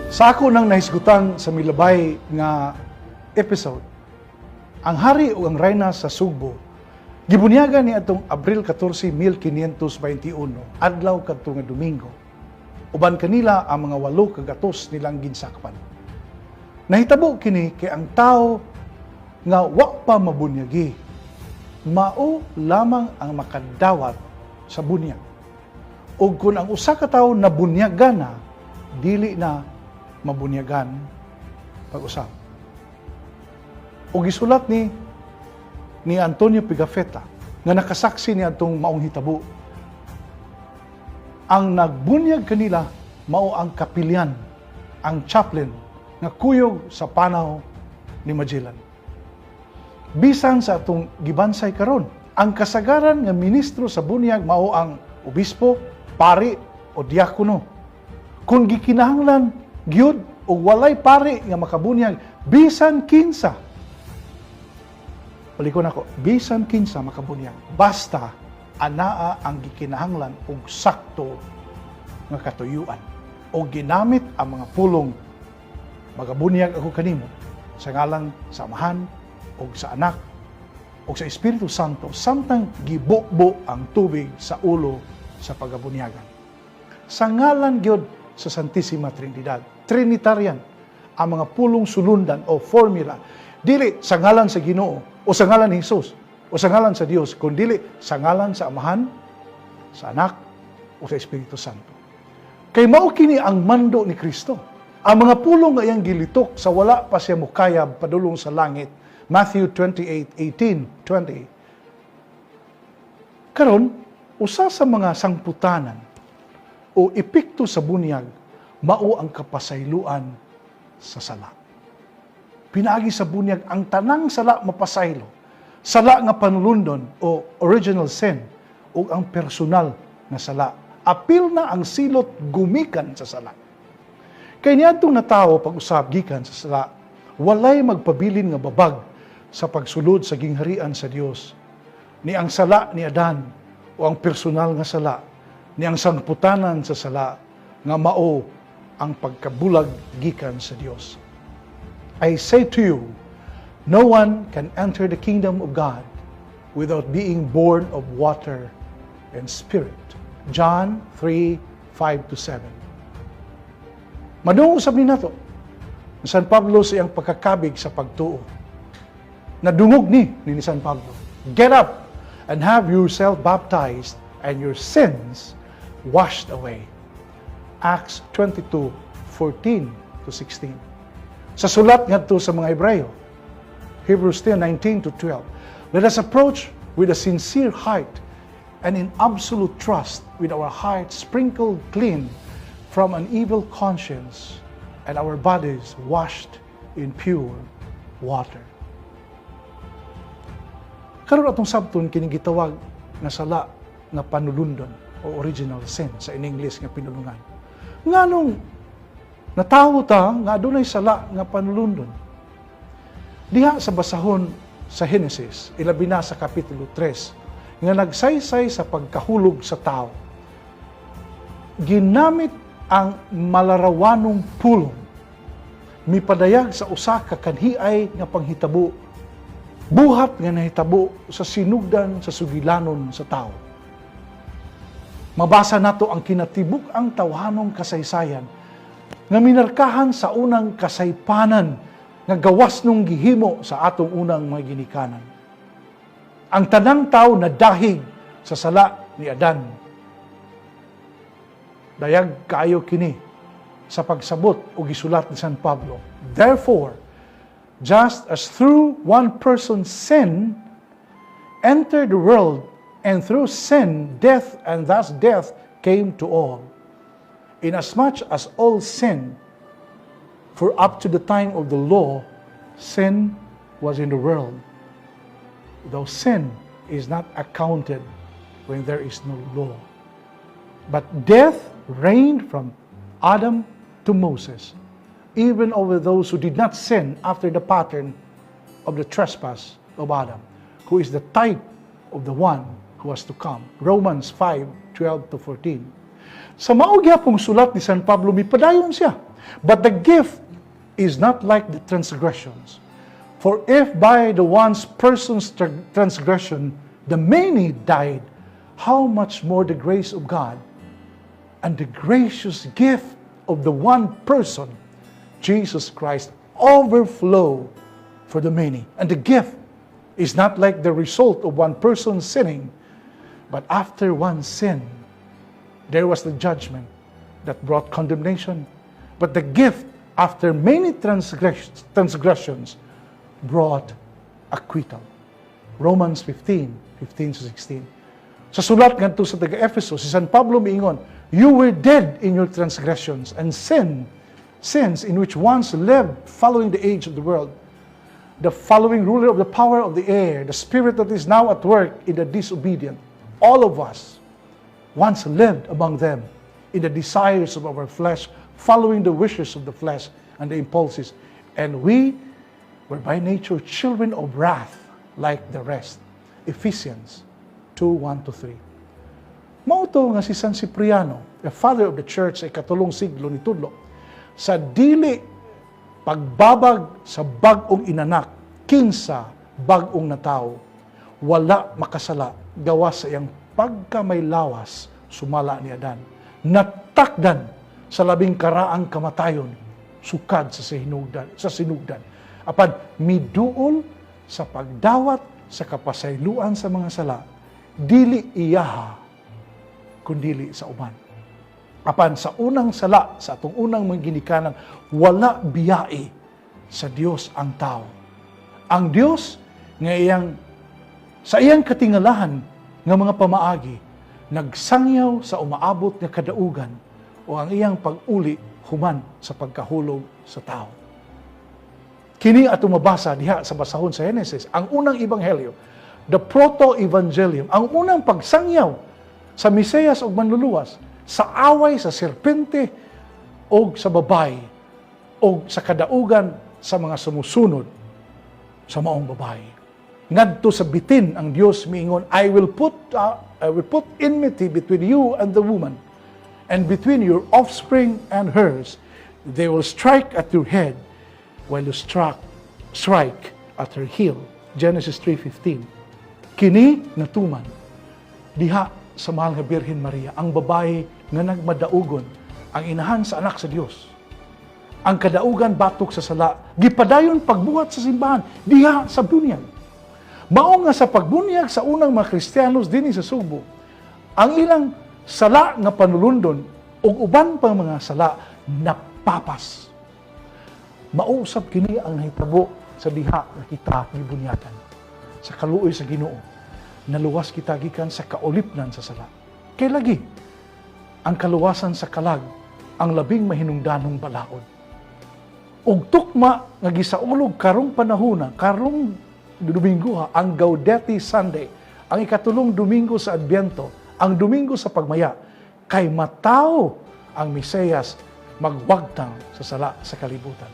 Sa ako nang nahisgutan sa milabay nga episode, ang hari o ang reyna sa Sugbo gibunyagan ni atong Abril 14, 1521, adlaw kadto nga Domingo. Uban kanila ang mga walo kagatos nilang ginsakpan. Nahitabo kini kay ang tao nga wa pa mabunyagi, mao lamang ang makadawat sa bunyag. Ug kung ang usa ka tawo nabunyagan na, dili na mabunyagan pag-usab. Ug gisulat ni Antonio Pigafetta nga nakasaksi ni atong maong hitabo. Ang nagbunyag kanila mao ang kapilyan, ang chaplain nga kuyog sa panaw ni Magellan. Bisan sa atong gibansay karon, ang kasagaran nga ministro sa bunyag mao ang obispo, pari o diakono. Kung gikinahanglan gyud og walay pari nga makabunyag, bisan kinsa. Balikon ako, bisan kinsa makabunyag. Basta anaa ang gikinahanglan og sakto nga katuyuan o ginamit ang mga pulong, "Magabunyag ako kanimo sa ngalan sa Amahan o sa Anak o sa Espiritu Santo," samtang gibubo ang tubig sa ulo sa pagabunyagan. Sa ngalan gyud sa Santissima Trinidad, Trinitarian, ang mga pulong sulundan o formula, dili sa ngalan sa Ginoo o sa ngalan ni Jesus o sa ngalan sa Dios, kundi sa ngalan sa Amahan, sa Anak o sa Espiritu Santo. Kay mao kini ang mando ni Kristo. Ang mga pulong nga iyang gilitok sa wala pa siya mukayab padulong sa langit. Matthew 28:18, 20. Karon, usa sa mga sangputanan o epekto sa bunyag mao ang kapasayloan sa sala. Pinaagi sa bunyag, ang tanang sala mapasaylo. Sala nga panulundon o original sin o ang personal nga sala. Apil na ang silot gumikan sa sala. Kay niadtong natawo pag-usab gikan sa sala, walay magpabilin nga babag sa pagsulod sa gingharian sa Dios. Ni ang sala ni Adan o ang personal nga sala, ni ang sangputanan sa sala nga mao ang pagkabulag gikan sa Dios. I say to you, no one can enter the kingdom of God without being born of water and spirit. John 3, 5 to 7. Madungog usab ni nato ni San Pablo sa iyang pagkakabig sa pagtuo. Nadungog ni San Pablo. "Get up and have yourself baptized and your sins washed away." Acts 22, 14 to 16. Sa sulat ngadto sa mga Hebreo, Hebrews 10, 19 to 12. "Let us approach with a sincere heart and in absolute trust, with our hearts sprinkled clean from an evil conscience and our bodies washed in pure water." Karon, atong sabton kining gitawag nga sala nga panulundon o original sin sa in English nga pinulungan. Nganong natawo ta nga adunay sala nga panulundon? Diha sa basahon sa Genesis, ilabi na sa Kapitulo 3, nga nagsaysay sa pagkahulog sa tao, ginamit ang malarawanong pulong mipadayag sa usa ka kanhiay nga panghitabo, buhat nga nahitabo sa sinugdan sa sugilanon sa tao. Mabasa nato ang kinatibuk-ang tawhanong kasaysayan nga minarkahan sa unang kasaypanan nga gawas nung gihimo sa atong unang mga ginikanan. Ang tanang tao nadahig sa sala ni Adan. Dayag kaayo kini sa pagsabot o gisulat ni San Pablo. "Therefore, just as through one person's sin entered the world, and through sin death, and thus death came to all, inasmuch as all sin, for up to the time of the law, sin was in the world, though sin is not accounted when there is no law. But death reigned from Adam to Moses, even over those who did not sin after the pattern of the trespass of Adam, who is the type of the one who was to come." Romans 5, 12 to 14. Sa mao gyapong sulat ni San Pablo, mipadayon siya. But the gift is not like the transgressions. For if by the one person's transgression the many died, how much more the grace of God and the gracious gift of the one person, Jesus Christ, overflow for the many. And the gift is not like the result of one person sinning, but after one sin, there was the judgment that brought condemnation. But the gift, after many transgressions, brought acquittal. Romans 15, 15 to 16. Sa sulat ngadto sa taga-Efeso, si San Pablo miingon, "You were dead in your transgressions and sins in which once lived, following the age of the world, the following ruler of the power of the air, the spirit that is now at work in the disobedient. All of us once lived among them in the desires of our flesh, following the wishes of the flesh and the impulses. And we were by nature children of wrath like the rest." Ephesians 2, 1 to 3. Mao to nga si San Cipriano, the father of the church sa ikatulong siglo, nitudlo sa dili pagbabag sa bag-ong inanak, kinsa bag-ong natawo, wala makasala gawas sa iyang pagkamay lawas sumala ni Adan. Natakdan sa labing karaang kamatayon sukad sa sinugdan. Apan miduol sa pagdawat sa kapasayloan sa mga sala, dili iyaha kundili sa uban. Apan sa unang sala, sa atong unang mga ginikanan, wala biyai sa Dios ang tao. Ang Dios nga iyang sa iyang katingalahan nga mga pamaagi nagsangyaw sa umaabot nga kadaugan o ang iyang pag-uli human sa pagkahulog sa tao. Kini atong mabasa diha sa basahon sa Genesis, ang unang ebanghelyo, the proto-evangelium, ang unang pagsangyaw sa Mesiyas ug Manluluwas, sa away sa serpente o sa babae o sa kadaugan sa mga sumusunod sa maong babae. Ngadto sa bitin ang Dios miingon, "I will put enmity between you and the woman and between your offspring and hers. They will strike at your head while you strike at her heel." Genesis 3:15. Kini natuman diha sa mahal nga Birhen Maria, ang babae nga nagmadaugon, ang inahan sa anak sa Dios. Ang kadaugan batok sa sala, gipadayon pagbuhat sa simbahan diha sa bunyag. Mao nga sa pagbunyag sa unang mga Kristiyanos dinhi sa Sugbo, ang ilang sala nga panulundon ug uban pang mga sala napapas. Mao usab kini ang nahitabo sa diha nga kita gibunyagan. Sa kaluoy sa Ginoo, naluwas kita gikan sa kaulipnan sa sala. Kay lagi, ang kaluwasan sa kalag ang labing mahinungdanong balaod. Ug tukma nga gisaulog karong panahona, karong Domingo ha, ang Gaudete Sunday, ang ikatulong Domingo sa Adbyento, ang Domingo sa pagmaya, kay matawo ang Mesiyas magwagtang sa sala sa kalibutan.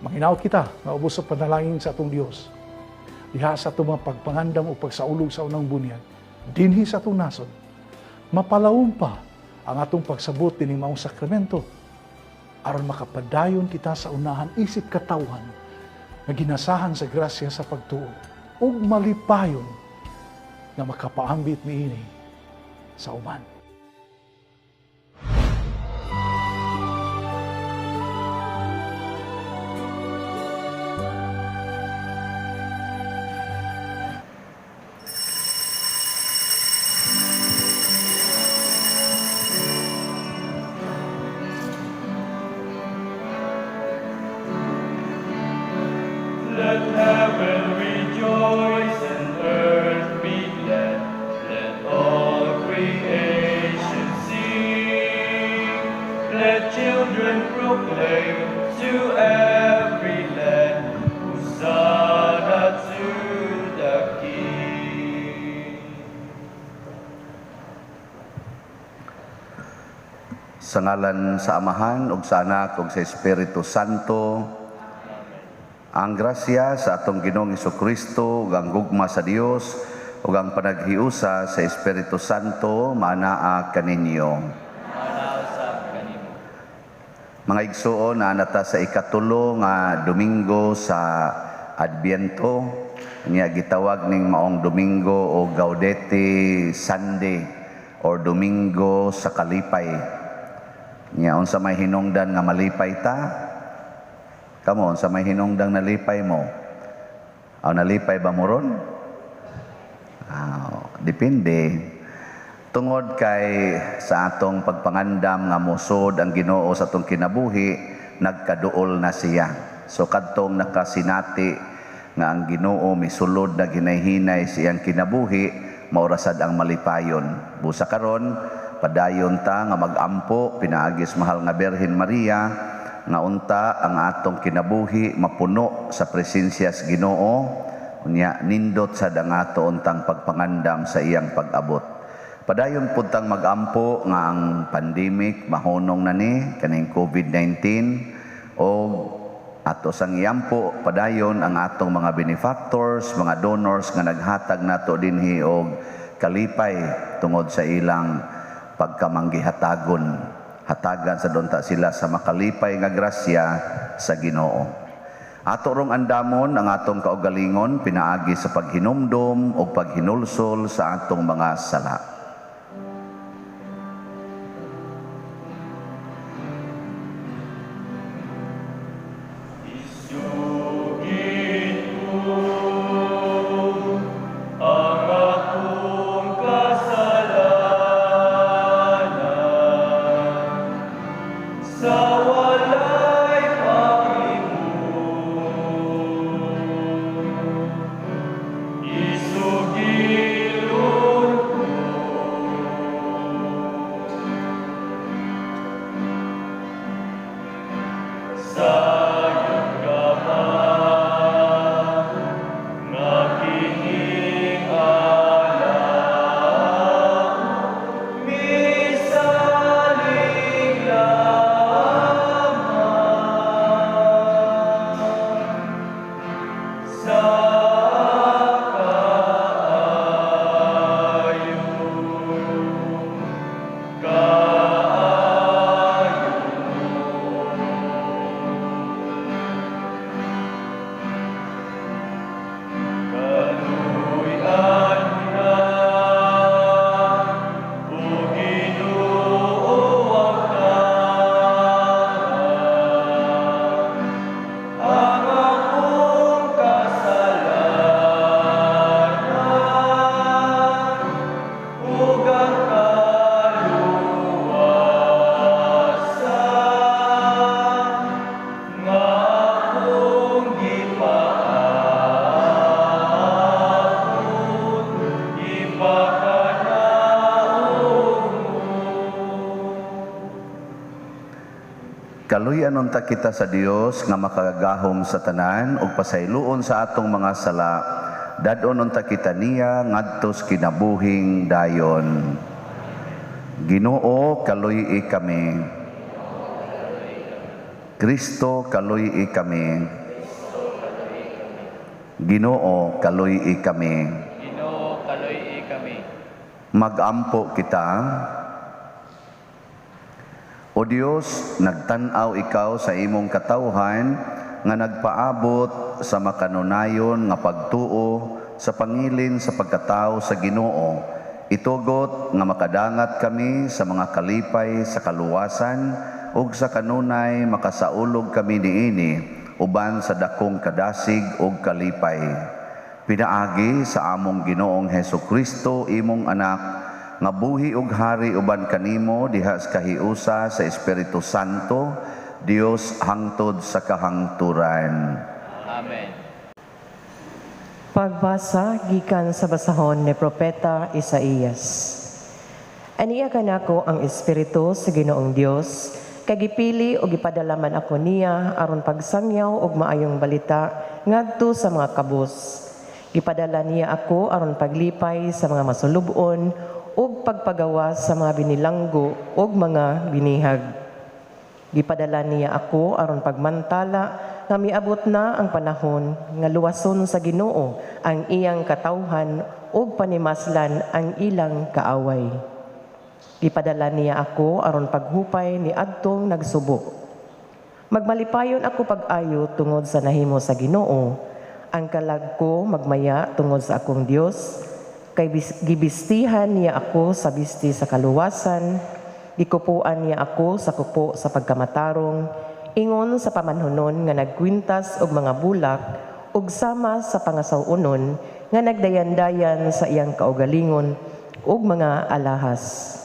Manghinaot kita nga ubos sa panalangin sa atong Dios. Diha sa atong mga pagpangandam o pagsaulog sa unang bunyag, dinhi sa atong nasod, mapalawom pa ang atong pagsabot dining maong sakramento aron makapadayon kita sa unahan isip katawhan nga ginasahan sa grasya sa pagtuo ug malipayon nga makapaambit niini sa uban. Let heaven rejoice and earth be glad. Let all creation sing. Let children proclaim to every land, Hosanna to the King. Sa ngalan sa Amahan ug sa Anak ug sa Espiritu Santo. Ang grasya sa atong Ginoong Kristo ug ang gugma sa Dios ug ang panaghiusa sa Espiritu Santo maanaa kaninyo. Maanaa usab kanimo. Mga igsuon, naa na ta sa ikatulo nga Domingo sa Adbyento, niya gitawag ning maong Domingo o Gaudete Sunday or Domingo sa Kalipay. Niya unsa may hinungdan nga malipay ta? Kamo, unsa may hinungdang nalipay mo? Aw, nalipay ba mo ron? Ah, depende. Tungod kay sa atong pagpangandam nga mosod ang Ginoo sa atong kinabuhi, nagkaduol na siya. So kadtong nakasinati nga ang Ginoo misulod na hinay-hinay sa iyang kinabuhi, mao ra sad ang malipayon. Busa karon, padayon ta nga magampo pinaagi sa mahal nga Birhen Maria nga unta ang atong kinabuhi mapuno sa presensya sa Ginoo, unya nindot sad ang ato untang pagpangandam sa iyang pag-abot. Padayon pud tang magampo nga ang pandemic mahunong na ni kaning COVID-19, o ato sang iampo padayon ang atong mga benefactors, mga donors nga naghatag nato dinhi og kalipay tungod sa ilang pagkamanggihatagon. Hatagan sa donta sila sa makalipay nga grasya sa Ginoo. Ato rong andamon ang atong kaugalingon pinaagi sa paghinumdom o paghinulsol sa atong mga sala. Isugid ko ang akong kasalanan sa walay paglimot. Isugilon ko sayon ka man nga kining alaon misalig lamang sa kaayo, kaayo. Kaluy-an na, O Ginoo, ang tanan, ang akong kasalanan ug ang kaluwasan nga akong gipaabot, ipakanaog mo. Kaluy-an unta kita sa Dios nga makagagahom sa tanan ug pasayloon sa atong mga sala. Dad-on unta kita niya ngadto sa kinabuhing dayon. Ginoo, kaluy-i kami. Kristo, kaluy-i kami. Ginoo, kaluy-i kami. Ginoo, kaluy-i kami. Magampo kita. O Dios, nagtan-aw ikaw sa imong katawhan nga nagpaabot sa makanunayon nga pagtuo sa pangilin sa pagkatao sa Ginoo. Itugot nga makadangat kami sa mga kalipay sa kaluwasan ug sa kanunay makasaulog kami niini uban sa dakong kadasig ug kalipay. Pinaagi sa among Ginoong Hesus Kristo, imong anak, nga buhi ug hari uban kanimo diha sa kahiusa sa Espiritu Santo, Dios hangtod sa kahangturan. Amen. Pagbasa gikan sa basahon ni Propeta Isaías. Aniya kanako ang Espiritu sa Ginoong Dios, kay gipili og gipadala man ako niya aron pagsangyaw og maayong balita ngadto sa mga kabus. Gipadala niya ako aron paglipay sa mga masulub-on ug pagpagawas sa mga binilanggo ug mga binihag. Gipadala niya ako aron pagmantala nga miabot na ang panahon nga luwason sa Ginoo ang iyang katawhan ug panimaslan ang ilang kaaway. Gipadala niya ako aron paghupay ni adtong nagsubo Magmalipayon ako pag-ayo tungod sa nahimo sa Ginoo. Ang kalag ko magmaya tungod sa akong Dios, kay gibistihan niya ako sa bisti sa kaluwasan, gikupuan niya ako sa kupo sa pagkamatarong, ingon sa pamanhunon nga nagkwintas og mga bulak, ug sama sa pangasaw-onon nga nagdayandayan sa iyang kaugalingon ug mga alahas.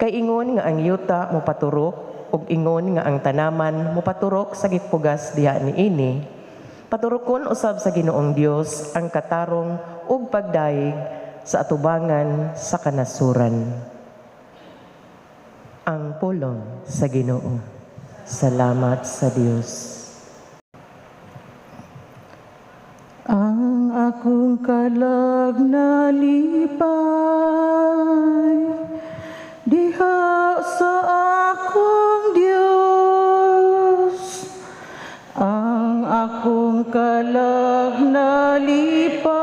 Kay ingon nga ang yuta mopaturok ug ingon nga ang tanaman mopaturok sa gipugas diha niini, paturokon usab sa Ginoong Dios ang katarong ug pagdayeg sa atubangan sa kanasuran. Ang pulong sa Ginoo. Salamat sa Dios. Ang akong kalag nalipay diha sa akong Dios. Ang akong kalag nalipay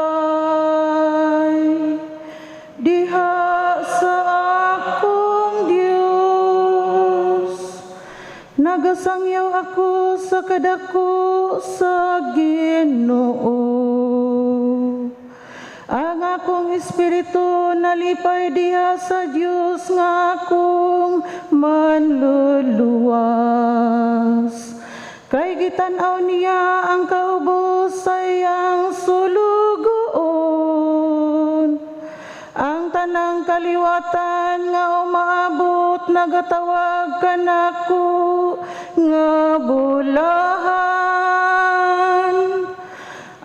diha sa akong Dios. Nagasangyaw ako sa kadako sa Ginoo. Ang akong espiritu nalipay diha sa Dios nga akong manluluwas. Kay gitan-aw niya ang kaubos sa iyang sulugoon. Ang tanang kaliwatan nga umaabot nagatawag kanako nga bulahan.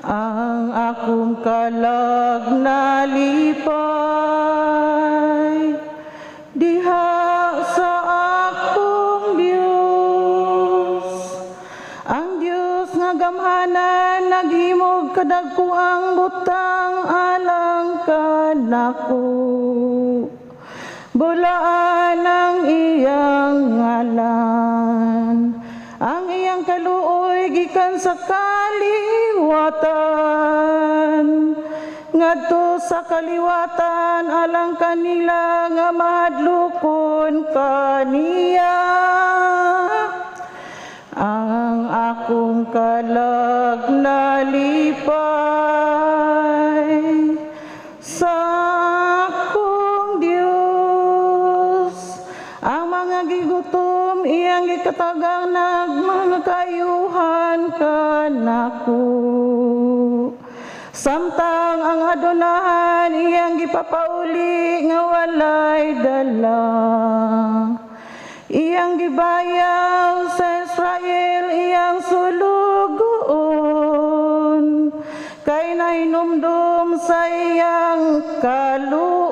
Ang akong kalag nalipay diha sa akong Dios. Ang Dios nga gamhanan naghimog kadagko ang butang alang kanako. Bulaan ang iyang ngalan. Ang iyang kaluoy gikan sa kaliwatan ngadto sa kaliwatan alang kanila nga mahadlokon kaniya. Ang akong kalag nalipay sa akong Dios. Ang mga gigutom iyang gikatagang nagmangakayuhan kanako. Samtang ang adunahan iyang gipapauli nga walay dala. Iyang gibayaw sa Israel iyang sulugoon, kay nahinumdum sa iyang kaluoy.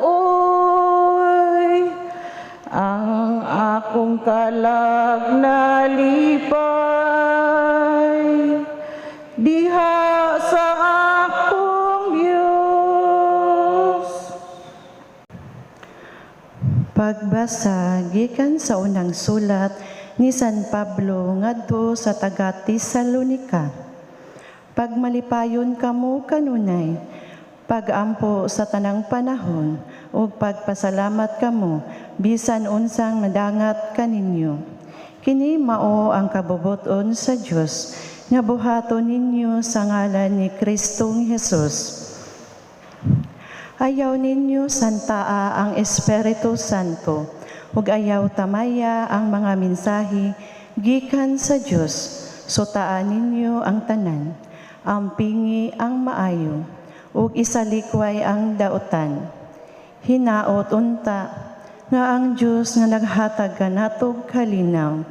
Ang akong kalag nalipay diha sa akong Dios. Pagbasa gikan sa unang sulat ni San Pablo ngadto sa taga Tesalonika. Pagmalipayon kamo kanunay, pagampo sa tanang panahon, ug pagpasalamat kamo bisan unsang nadangat kaninyo. Kini mao ang kabubut-on sa Dios nga buhaton ninyo sa ngalan ni Kristong Hesus. Ayaw ninyo santaa ang Espiritu Santo, ug ayaw tamaya ang mga mensahe gikan sa Dios. Sutaan ninyo ang tanan, ampingi ang maayo, ug isalikway ang dautan. Hinaot unta nga ang Dios nga naghatag kanatog kalinaw,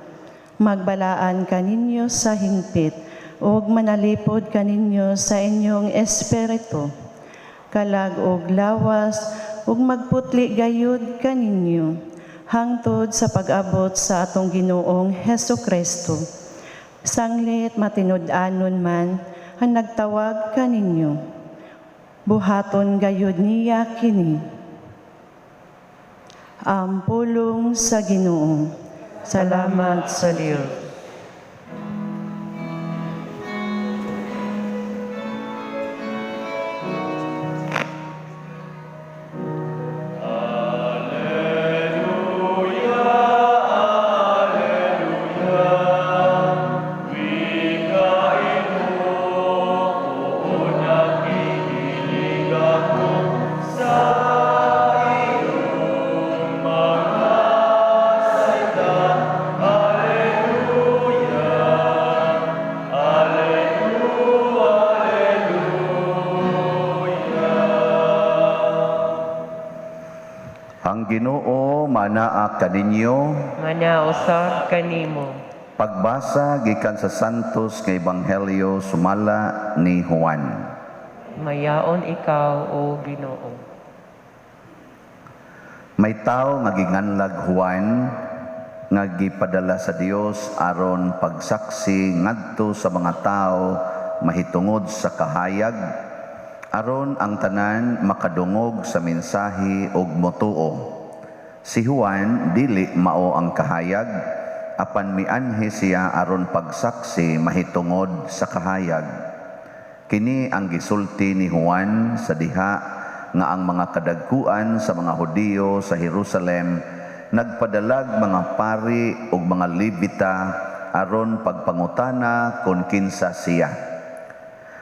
magbalaan kaninyo sa hingpit, ug manalipod kaninyo sa inyong espiritu, kalag og lawas, ug magputli gayud kaninyo hangtod sa pag-abot sa atong Ginoong Hesukristo. Sanglit matinud-anon man ang nagtawag kaninyo, buhaton gayud niya kini. Ang pulong sa Ginoo. Salamat sa Dios. Alleluia, Alleluia. Ang Ginoo manaa kaninyo. Manausab kanimo. Pagbasa gikan sa Santos nga Ebanghelyo sumala ni Juan. Mayaon ikaw, o Ginoo. May tawo nga ginganlag Juan nga gipadala sa Dios aron pagsaksi ngadto sa mga tawo mahitungod sa kahayag, aron ang tanan makadungog sa mensahe ug motuo. Si Juan dili mao ang kahayag, apan mianhi siya aron pagsaksi mahitungod sa kahayag. Kini ang gisulti ni Juan sa diha nga ang mga kadagkuan sa mga Hudiyo sa Jerusalem nagpadalag mga pari ug mga Levita aron pagpangutana kon kinsa siya.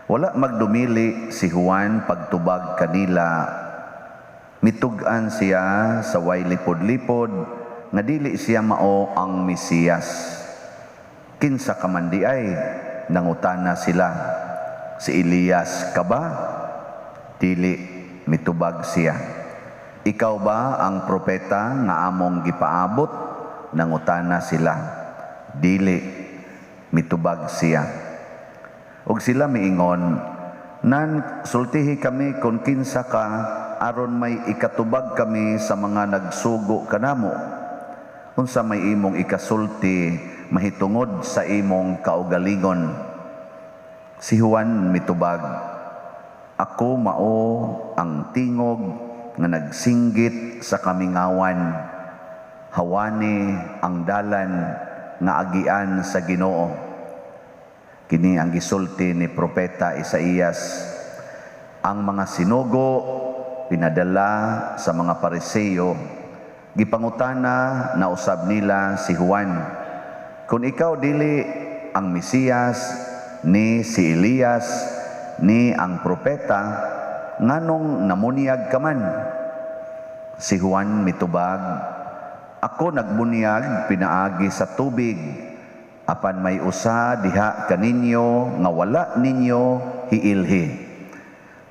Wala magdumili si Juan pagtubag kanila. Mitug-an siya sa way lipod-lipod nga dili siya mao ang Mesiyas. Kinsa ka man di ay? Nangutana sila. Si Elias ka ba? Dili, mitubag siya. Ikaw ba ang propeta nga among gipaabot? Nangutana sila. Dili, mitubag siya. Og sila miingon, nan sultihi kami kung kinsa ka aron may ikatubag kami sa mga nagsugo kanamo. Unsa may imong ikasulti mahitungod sa imong kaugalingon? Si Juan mitubag, ako mao ang tingog nga nagsinggit sa kamingawan, hawani ang dalan nga agian sa Ginoo. Kini ang gisulti ni Propeta Isaías. Ang mga sinugo pinadala sa mga Pariseo, gipangutana na usab nila si Juan, kung ikaw dili ang Mesiyas, ni si Elias, ni ang propeta, nganong namunyag ka man? Si Juan mitubag, ako nagbunyag pinaagi sa tubig, apan may usa diha kaninyo nga wala ninyo hiilhi.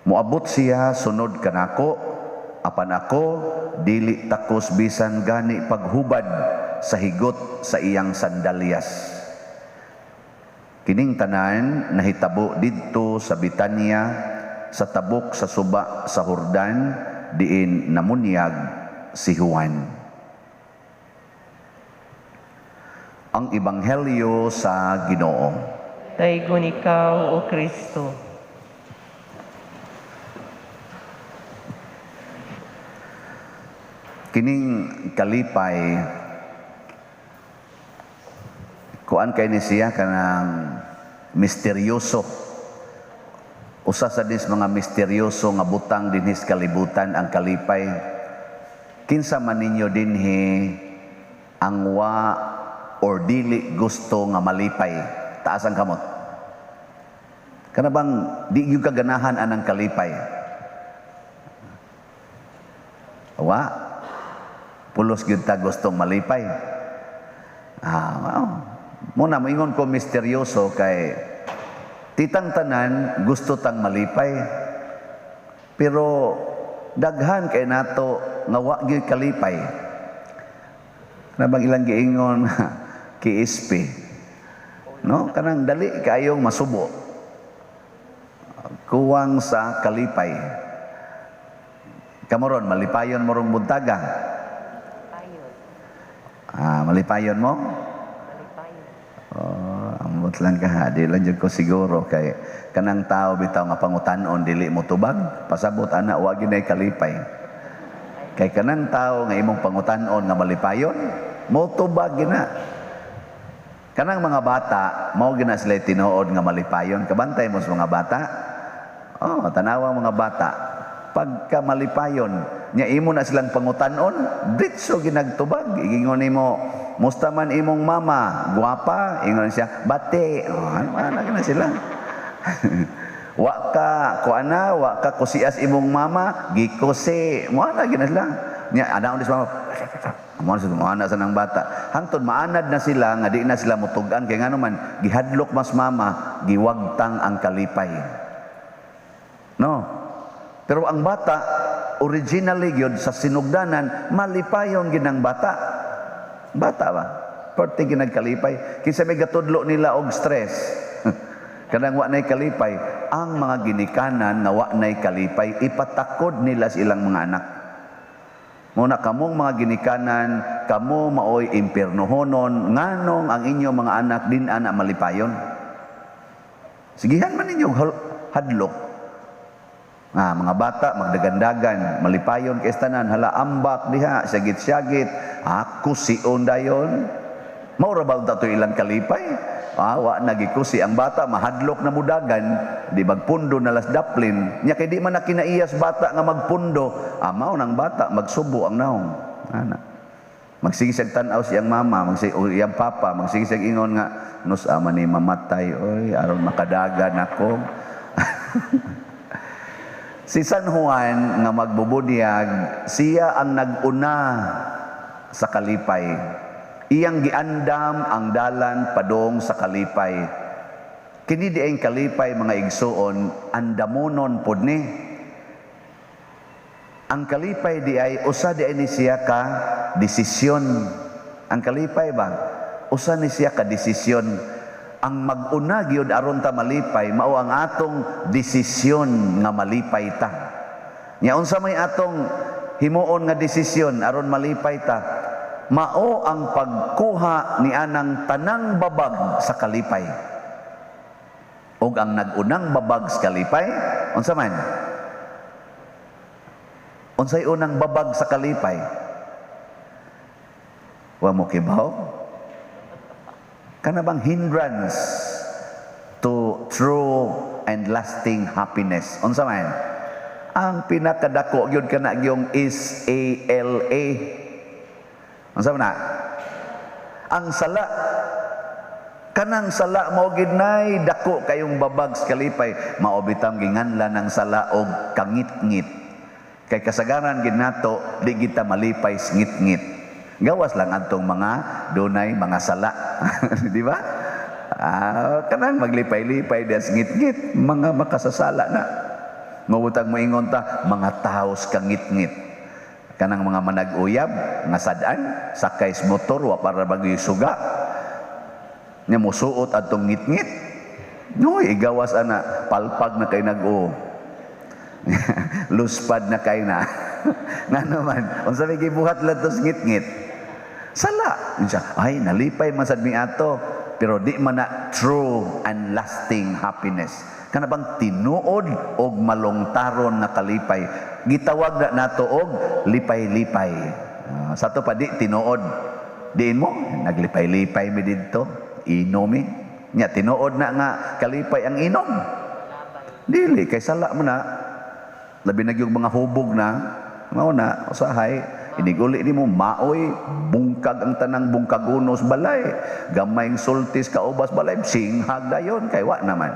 Moabot siya sunod kanako, apan ako dili takos bisan gani paghubad sa higot sa iyang sandalyas. Kining tanan nahitabo didto sa Bitanya, sa tabok sa suba sa Jordan, diin namunyag si Juan. Ang Ebanghelyo sa Ginoo. Daygon ikaw, O Kristo. Kining kalipay, kuan kay ni siya kanang misteryoso. Usa sa dis mga misteryoso nga butang dinhis kalibutan ang kalipay. Kinsa man ninyo dinhi ang wa or dili gusto nga malipay? Taas ang kamot. Kana bang di gyud kaganahan anang kalipay? Wa. Pulos gyud ta gustong malipay. Wow. Muna moingon ko misteryoso kay titang tanan gusto tang malipay. Pero daghan kay nato nga wa gyud kalipay. Kana bang ilang giingon KSP? No, kanang dali kaayong masubo. Kuwang sa kalipay. Kamoron malipayon mo rong buntaga. Malipayon mo? Malipayon. Oh, ambot lang ka ha. Di lang jud ko siguro kay kanang tao bitaw nga pangutan-on dili mo tubag, pasabot ana wa gyud kalipay. Kay kanang tao nga imong pangutan-on nga malipayon, mo tubag gina. Kanang mga bata, mao gina sila tinuod nga malipayon. Kabantay mo sa mga bata. Oh, tanawa mga bata. Pagka malipayon, nya imo na silang pangutan-on, diretso ginagtubag. Igingon nimo, musta man imong mama, gwapa, ingon siya, bate. Oh, ano na sila. Wa ka kuana, wa ka kusias imong mama, gikusi. Mo na gina sila. Nya ana unis mama. Mo na mo ana sa nang bata. Hangtod maanad na sila nga di na sila mutug-an kay ngano man gihadlok mas mama, giwagtang ang kalipay. No. Pero ang bata Originally gyud sa sinugdanan, malipayon gid ang bata. Bata ba? Perti ginagkalipay. Kinsa may gatudlo nila og stress? Kanang wa nay kalipay, ang mga ginikanan nga wa nay kalipay, ipatakod nila sa ilang mga anak. Muna kamong mga ginikanan, kamo maoy impiernohonon, nganong ang inyong mga anak din ana malipayon. Sigihan man ninyo hadlok. Nga mga bata magdagandagan, malipayon kay tanan, hala ambak diha, syagit-syagit, ako sion dayon. Mao ra ba to ilang kalipay? Ah, wa nagikusi ang bata, mahadlok na mudagan, di magpundo na las daplin. Nya kay di man na kinaiyas bata nga magpundo, ah, mao nang bata magsubo ang naong. Ana. Magsige siyag tan-aw siyang mama, magsige o iyang papa, magsige siyag ingon nga nus ama ni mamatay oy aron makadagan ako. Si San Juan nga magbubunyag, siya ang nag-una sa kalipay. Iyang giandam ang dalan padong sa kalipay. Kini diay kalipay, mga igsuon, andamonon pod ni. Ang kalipay di ay usa di ay ni siya ka desisyon. Ang kalipay ba? Usa ni siya ka desisyon. Ang mag-una gyud aron ta malipay mao ang atong desisyon nga malipay ta. Nya unsa may atong himuon nga desisyon aron malipay ta? Mao ang pagkuha ni anang tanang babag sa kalipay. Ug ang nag-unang babag sa kalipay, unsa man? Unsay unang babag sa kalipay? Wa mo kibaw? Kana bang hindrance to true and lasting happiness? Unsa man? Ang pinakadako gyud kana gyung is A L A. Unsa man na? Ang sala. Kanang sala mao gid nay dako kayong babag sa kalipay. Mao bitang ginganlan ang sala og kangitngit. Kay kasagaran gid nato di kita malipay sa ngitngit. Gawas lang adtong mga dunay mga sala. Di ba? Ah, kanang maglipay-lipay di sa ngitngit, mga makasasala na. Mabutang moingon ta mga taos kangitngit. Kanang mga manag-uyab nga sad-an sakay sa motor wa para bagoy suga. Nya mosuot adtong ngitngit. Noy igawas ana, palpag na kay nag-o. Luspad na kay na. Ngano man, unsa may gibuhat lang tos ngitngit? Sala. Unsa, ay nalipay man sad mi ato, pero di man na true and lasting happiness. Kana bang tinuod og malongtaron nga kalipay? Gitawag na nato og lipay-lipay. Sa to pa di tinuod. Diin mo naglipay-lipay mi didto, inomi. Nya tinuod na nga kalipay ang inom. Dili kay sala man na. Labi na gyud mga hubog na, mao na usahay iniguli nimo maoy bungkag ang tanang bungkagunos balay, gamay sultis kaubas balay, singhag dayon kay wa naman.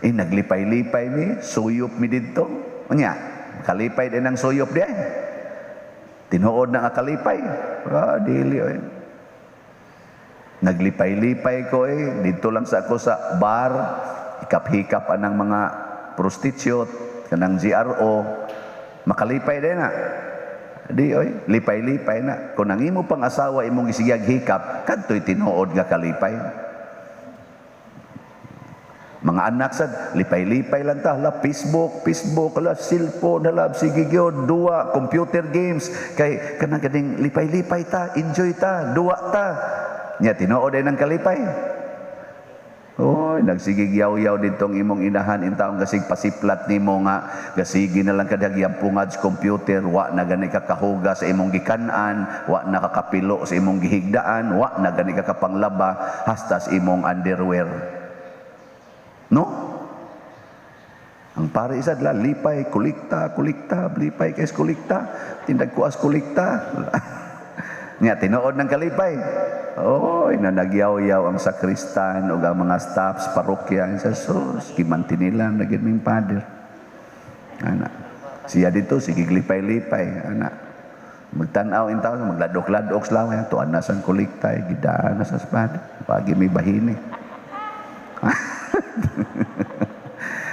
Naglipay-lipay mi, suyop mi didto. Unya, kalipay din ang suyop di ay. Tinuod na nga kalipay. Ah, dili oy. Naglipay-lipay ko eh, didto lang sa ako sa bar, hikap-hikap anang mga prostitute, kanang GRO, makalipay din na. Di oy, lipay-lipay na. Kung ang imo pang asawa imong gisigag hikap, kadto'y tinuod nga kalipay. Mga anak sad, lipay-lipay lang ta, hala Facebook, Facebook, hala cellphone, hala sige gyud, duwa, computer games, kay kanang kaning lipay-lipay ta, enjoy ta, duwa ta. Nya tinuod ay nang kalipay. Oy, nagsigig yaw-yaw ditong imong inahan intawong gasig pasiplat nimo nga gasigi na lang kadhag pungad sa computer, wa na gani ka kahuga sa imong gikan-an, wa na ka kapilo sa imong gihigdaan, wa na gani ka kapanglaba hasta sa imong underwear. No? Ang pare isad la lipay kulikta, kulikta, lipay kay kulikta, tindag kuas kulikta. Nya tinuod ng kalipay. Oy, na nagyaw-yaw ang sakristan ug ang mga staffs parokya sa sus, gimantinilan na gid ming father. Ana. Siya dito sige lipay-lipay, ana. Magtan-aw in taon, magladok-ladok sa laway, tuan na sang kuliktay, gidaan na sa father. Pagi may bahini.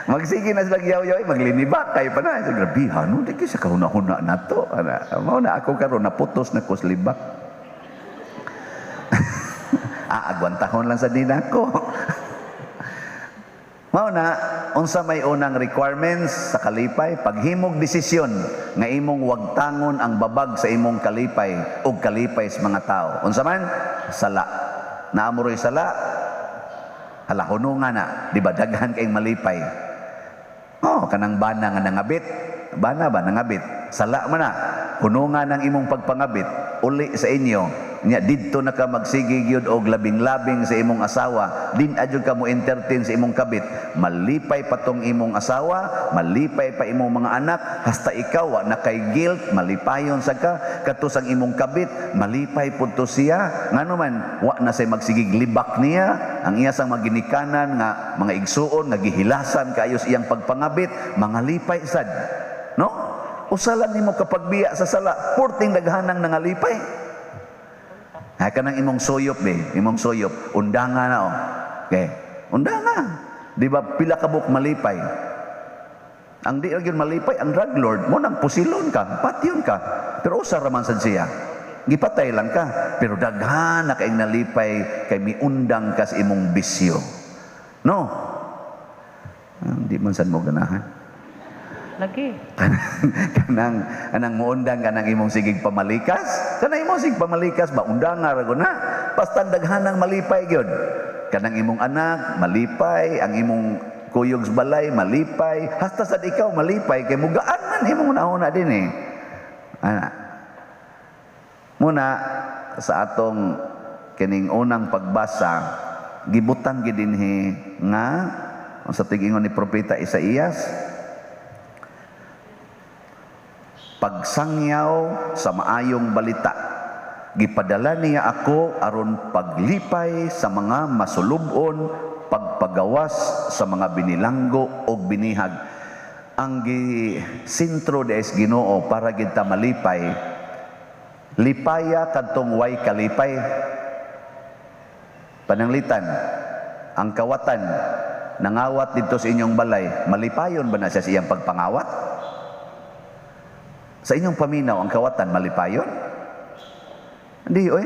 Magsige na sila yaw-yaw, maglinibak kay pa na. So, grabe, no? Di sa kahuna-huna na to. Ana, mao na ako karon naputos na ko sa libak. Agwantahon lang sa din ako. Mao na, unsa may unang requirements sa kalipay? Paghimog desisyon nga imong wagtangon ang babag sa imong kalipay ug kalipay sa mga tao. Unsa man? Sala. Naamuroy sala? Hala, hununga na. Di ba daghan kayong malipay? Oh, kanang bana nga nangabit. Bana ba nangabit? Sala man na. Hununga ng imong pagpangabit. Uli sa inyo. Nya didto na ka magsige gyud og labing-labing sa imong asawa, din adyo ka mo entertain sa imong kabit, malipay pa tong imong asawa, malipay pa imong mga anak, hasta ikaw wa na kay guilt, malipayon sa ka kato sang imong kabit, malipay pud to siya. Ngano man wa na say magsigig libak niya, ang iya sang maginikanan nga mga igsuon nga gihilasan kaayo sa iyang pagpangabit, mga lipay sad, no? Usa lang nimo kapagbiya sa sala, purting daghanang nangalipay. Ha, kanang imong suyop be, imong suyop, undanga na oh. Okay. Undanga. Di ba pila ka buok malipay? Ang di gyud malipay ang drug lord, mo nang pusilon ka, patyon ka. Pero usa ra man sad siya. Gipatay lang ka, pero daghan na kaing nalipay kay miundang ka sa imong bisyo. No? Di man sad mo ganahan. Lagi. Kanang anang muundang kanang imong sigig pamalikas, kanang imong sigig pamalikas ba undanga ra na. Basta daghanang malipay gyud. Kanang imong anak malipay, ang imong kuyog sa balay malipay, hasta sad ikaw malipay kay mugaan man imong unahuna din eh. Ana. Muna sa atong kining unang pagbasa, gibutang gid dinhi nga sa tig-ingon ni propeta Isaías, pagsangyaw sa maayong balita, gipadala niya ako aron paglipay sa mga masulubon, pagpagawas sa mga binilanggo og binihag. Ang gisentro des Ginoo para gid ta malipay, lipaya kadtong way kalipay. Pananglitan, ang kawatan nangawat didto sa inyong balay, malipayon ba na siya sa iyang pagpangawat? Sa inyong paminaw, ang kawatan, malipayon? Hindi, oy.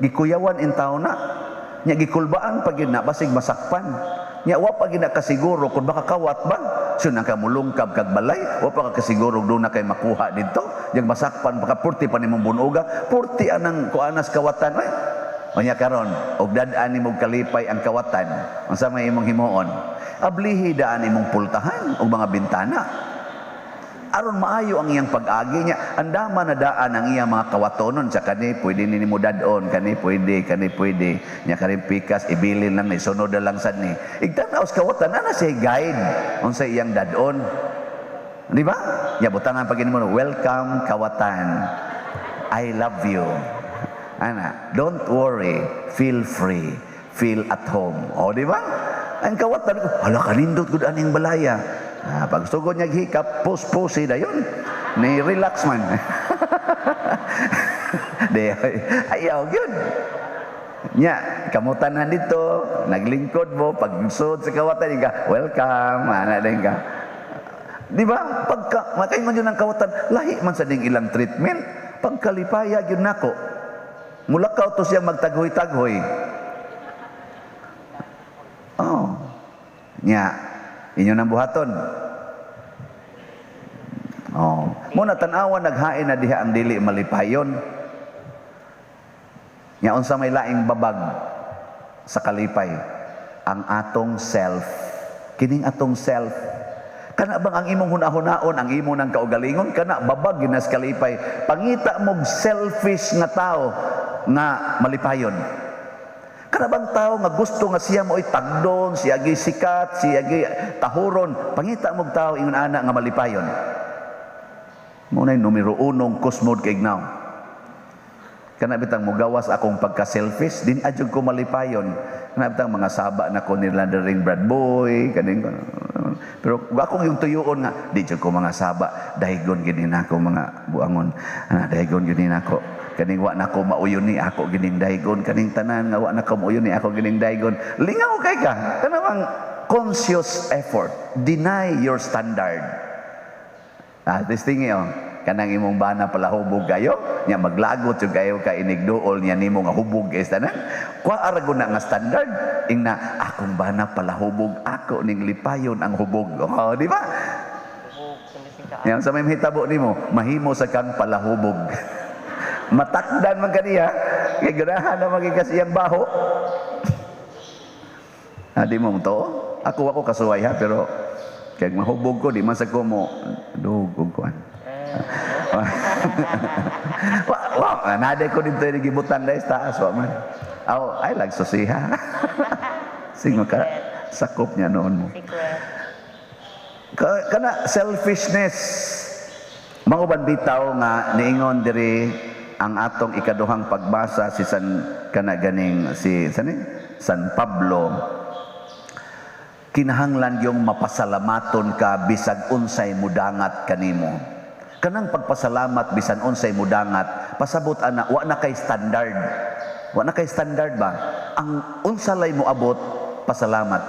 Gikuyawan in tao na. Nya gikulbaan pag yun na, basig masakpan. Nya wa pag yun na kasiguro kung baka kawat ba? So, nang kamulungkab kag balay, wa pa ka kasiguro doon na kay makuha dito. Yang masakpan, baka purti pa nimong bunuga, purti anang kuanas kawatan, oy. O nya karon, og dad-an nimong kalipay ang kawatan, unsa may imong himuon? Ablihi daan imong pultahan og mga bintana. Aron maayo ang iyang pag-agi niya, andama na daan ang iyang mga kawatonon sa kani pwede ni nimo dad-on, kani pwede, kani pwede. Nya karing pikas ibilin lang ni sunod na lang sad ni. Igtan-aw sa kawatan ana siya guide unsa iyang dad-on. Di ba? Nya butangan pag nimo, welcome kawatan. I love you. Ana, don't worry, feel free, feel at home. O di ba? Ang kawatan, hala kanindot gud aning balaya. Ah, pag sugod niya hikap, pus-pusi dayon. Ni relax man. Di, ayaw gyud. Nya, kamutan na dito, naglingkod mo, pag sud sa kawatan, ka, welcome, ana din ka. Di ba? Pagka, makaingon yun ang kawatan, lahi man sa ding ilang treatment, pagkalipaya gyud nako. Mulakaw to siyang magtaghoy-taghoy. Oh. Nya, inyo nang buhaton. Oh, muna tan-awa naghain na diha ang dili malipayon. Nya unsa may laing babag sa kalipay? Ang atong self. Kining atong self. Kana bang ang imong hunahunaon, ang imo nang kaugalingon, kana babag ginas kalipay. Pangita mog selfish nga tao nga malipayon. Kana bang tao nga gusto nga siya mo'y tagdon, siya gi sikat, siya gi tahuron, pangita mog tao ingon ana nga malipayon. Mo nay numero unong kusmod kay ignaw. Kana bitang mogawas akong pagka-selfish, din adyo ko malipayon. Kana bitang mga saba na ko nila ring Brad Boy, kaning pero akong yung tuyuon nga di jud ko mga saba, dahigon gid nako mga buangon. Ana dahigon gid nako. Kaning wa nako mauyon ni ako gining dahigon, kaning tanan nga wa nako mauyon ni ako gining dahigon. Lingaw kay ka. Kana bang Conscious effort. Deny your standard. Ah, this thing oh, kanang imong bana palahubog kayo, nya maglagot jud kayo ka inigduol niya nimo nga hubog kay tanan. Kuha ra na nga standard, ingna akong bana palahubog, ako ning lipayon ang hubog. Oh, di ba? Yan sa may mahitabo nimo, mahimo sa kang palahubog. Matakdan man kaniya, kay ganahan na magikas iyang baho. Ah, di mo to? Ako ako kasuway ha, pero kay mahubog ko di man sa ko mo dugog kuan. Wa wa nade ko dito ni gibutan dahil taas wa man. Aw, ay lag susiha. Sing maka sakop niya noon mo. Secret. Kana selfishness. Mao bitaw nga niingon diri ang atong ikaduhang pagbasa si San kana ganing si san, eh? San Pablo, kinahanglan yung mapasalamaton ka bisag unsay mudangat kanimo. Kanang pagpasalamat bisan unsay mudangat, pasabot ana wa na kay standard. Wa na kay standard ba? Ang unsa lay moabot, pasalamat.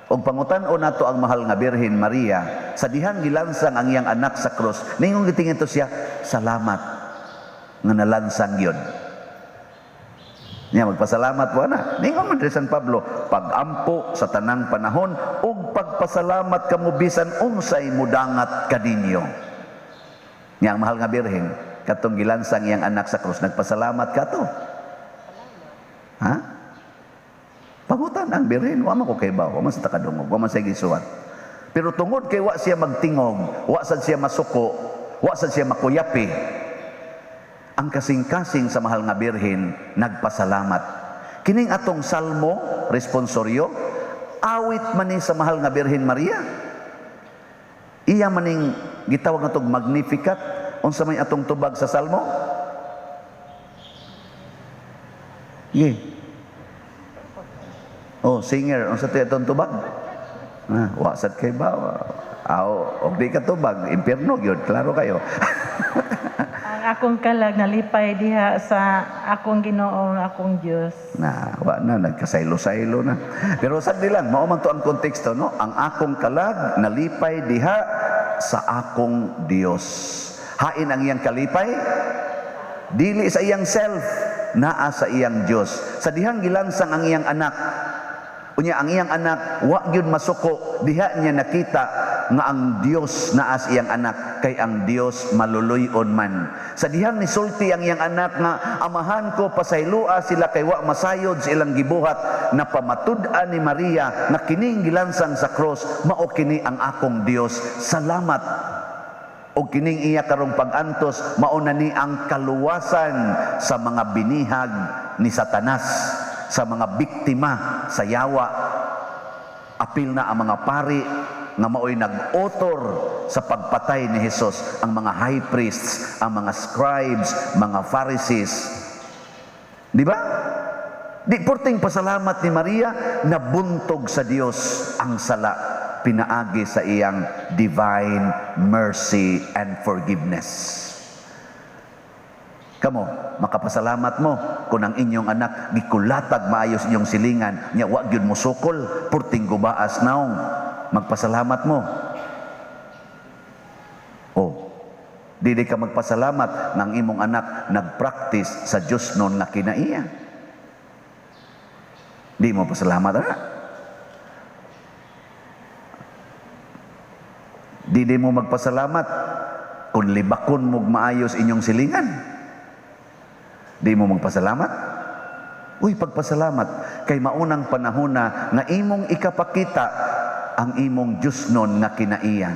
Og pangutan-on nato ang mahal nga Birhen Maria, sa dihang gilansang ang iyang anak sa krus, ningon gitingin to siya, salamat nga nalansang yun. Niya magpasalamat po ana. Ningon man diri San Pablo, pagampo sa tanang panahon ug pagpasalamat kamo bisan unsay mudangat kaninyo. Niya ang mahal nga Birhen, katong gilansang iyang anak sa krus, nagpasalamat ka to. Ha? Pangutan ang Birhen, wa man ko kay wa man sa takadungog, wa man sa gisuwat. Pero tungod kay wa siya magtingog, wa sad siya masuko, wa sad siya makuyapi, ang kasing-kasing sa mahal nga Birhen nagpasalamat. Kining atong salmo responsoryo, awit man ni sa mahal nga Birhen Maria. Iya maning gitawag natog Magnificat. Unsa may atong tubag sa salmo? Ye. Oh, singer, unsa ti atong tubag? Ah, wa sad kay ba? Aw, og di ka tubag, impierno gyud, klaro kayo. Ang akong kalag nalipay diha sa akong Ginoo, akong Dios. Na, wa na, nagkasaylo-saylo na. Pero sad di lang, mao man to ang konteksto, no? Ang akong kalag nalipay diha sa akong Dios. Hain ang iyang kalipay, dili sa iyang self, naa sa iyang Dios. Sa dihang gilansang ang iyang anak, unya ang iyang anak wa gyud masuko, diha niya nakita nga ang Dios naa sa iyang anak, kay ang Dios maluluy-on man. Sa dihang nisulti ang iyang anak nga amahan ko pasayloa sila kay wa masayod sa ilang gibuhat, na pamatud-an ni Maria nga kining gilansang sa cross mao kini ang akong Dios. Salamat. Og kining iya karong pag-antos mao na ni ang kaluwasan sa mga binihag ni Satanas, sa mga biktima sa yawa. Apil na ang mga pari nga maoy nag-otor sa pagpatay ni Jesus, ang mga high priests, ang mga scribes, mga Pharisees. Di ba? Di porting pasalamat ni Maria, nabuntog sa Dios ang sala, pinaagi sa iyang divine mercy and forgiveness. Kamo, makapasalamat mo kung ang inyong anak gikulatag maayos inyong silingan, nya wa gyud mo sukol, purting gubaas naong, magpasalamat mo. Oh, dili ka magpasalamat ng imong anak nagpractice sa Dios non nga kinaiya. Di mo pasalamat ana. Dili mo magpasalamat kung libakon mo maayos inyong silingan. Di mo magpasalamat? Uy, pagpasalamat kay maunang panahon na nga imong ikapakita ang imong Diyos nun nga kinaiya.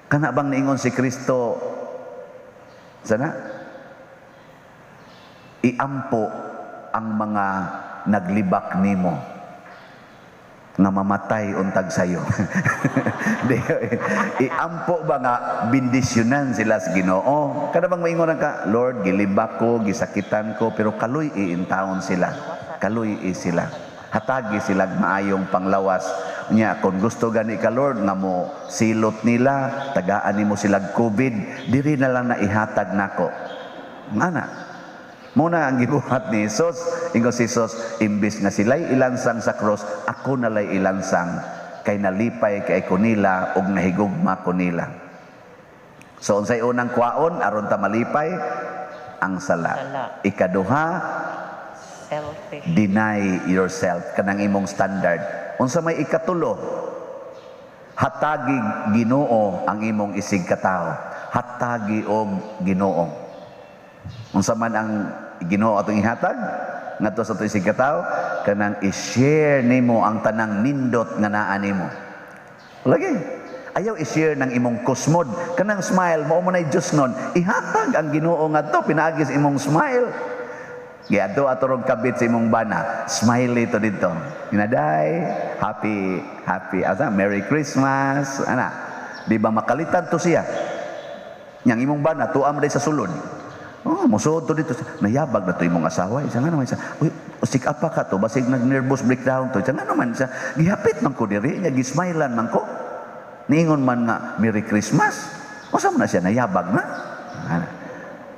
Kana bang niingon si Kristo sana? Iampo ang mga naglibak nimo nga mamatay untag sayo. Iampo ba nga bendisyonan sila sa Ginoo? Kada bang maingon ka, Lord, gilibak ko, gisakitan ko, pero kaloy iintawon sila. Kaloy i sila. Hatagi sila maayong panglawas. Nya kung gusto gani ka Lord nga mo silot nila, tagaan nimo sila COVID, diri na lang na ihatag nako. Ngana. Muna ang gibuhat ni Jesus, ingon si Jesus, imbis nga sila'y ilansang sa cross, ako nalay ilansang. Kay nalipay kay ko nila ug nahigugma ko nila. So unsay unang kwaon aron ta malipay? Ang sala. Sala. Ikaduha, Selfish. Deny yourself, kanang imong standard. Unsa may ikatulo? Hatagi Ginoo ang imong isig katawo. Hatagi og Ginoo. Unsa man ang Ginoo atong ihatag ngadto sa atong isig katawo, kanang i-share nimo ang tanang nindot nga naa nimo. Lagi. Ayaw i-share ng imong kusmod. Kanang smile, mao man ay Diyos nun. Ihatag ang Ginoo ngadto pinaagi sa imong smile. Giadto ato rong kabit sa imong bana. Smiley to dito. Inaday, happy, happy, asa, Merry Christmas, ana. Di ba makalitan to siya? Yang imong bana, tuam day sa sulod. Oh, musuod to dito. Nayabag na to imong asawa. Isa nga naman siya. Uy, usik apa ka to? Basig nag-nervous breakdown to. Isa nga naman siya. Gihapit man ko diri. Nya gismailan man ko. Niingon man nga, Merry Christmas. Unsa man na siya, nayabag na. Ana.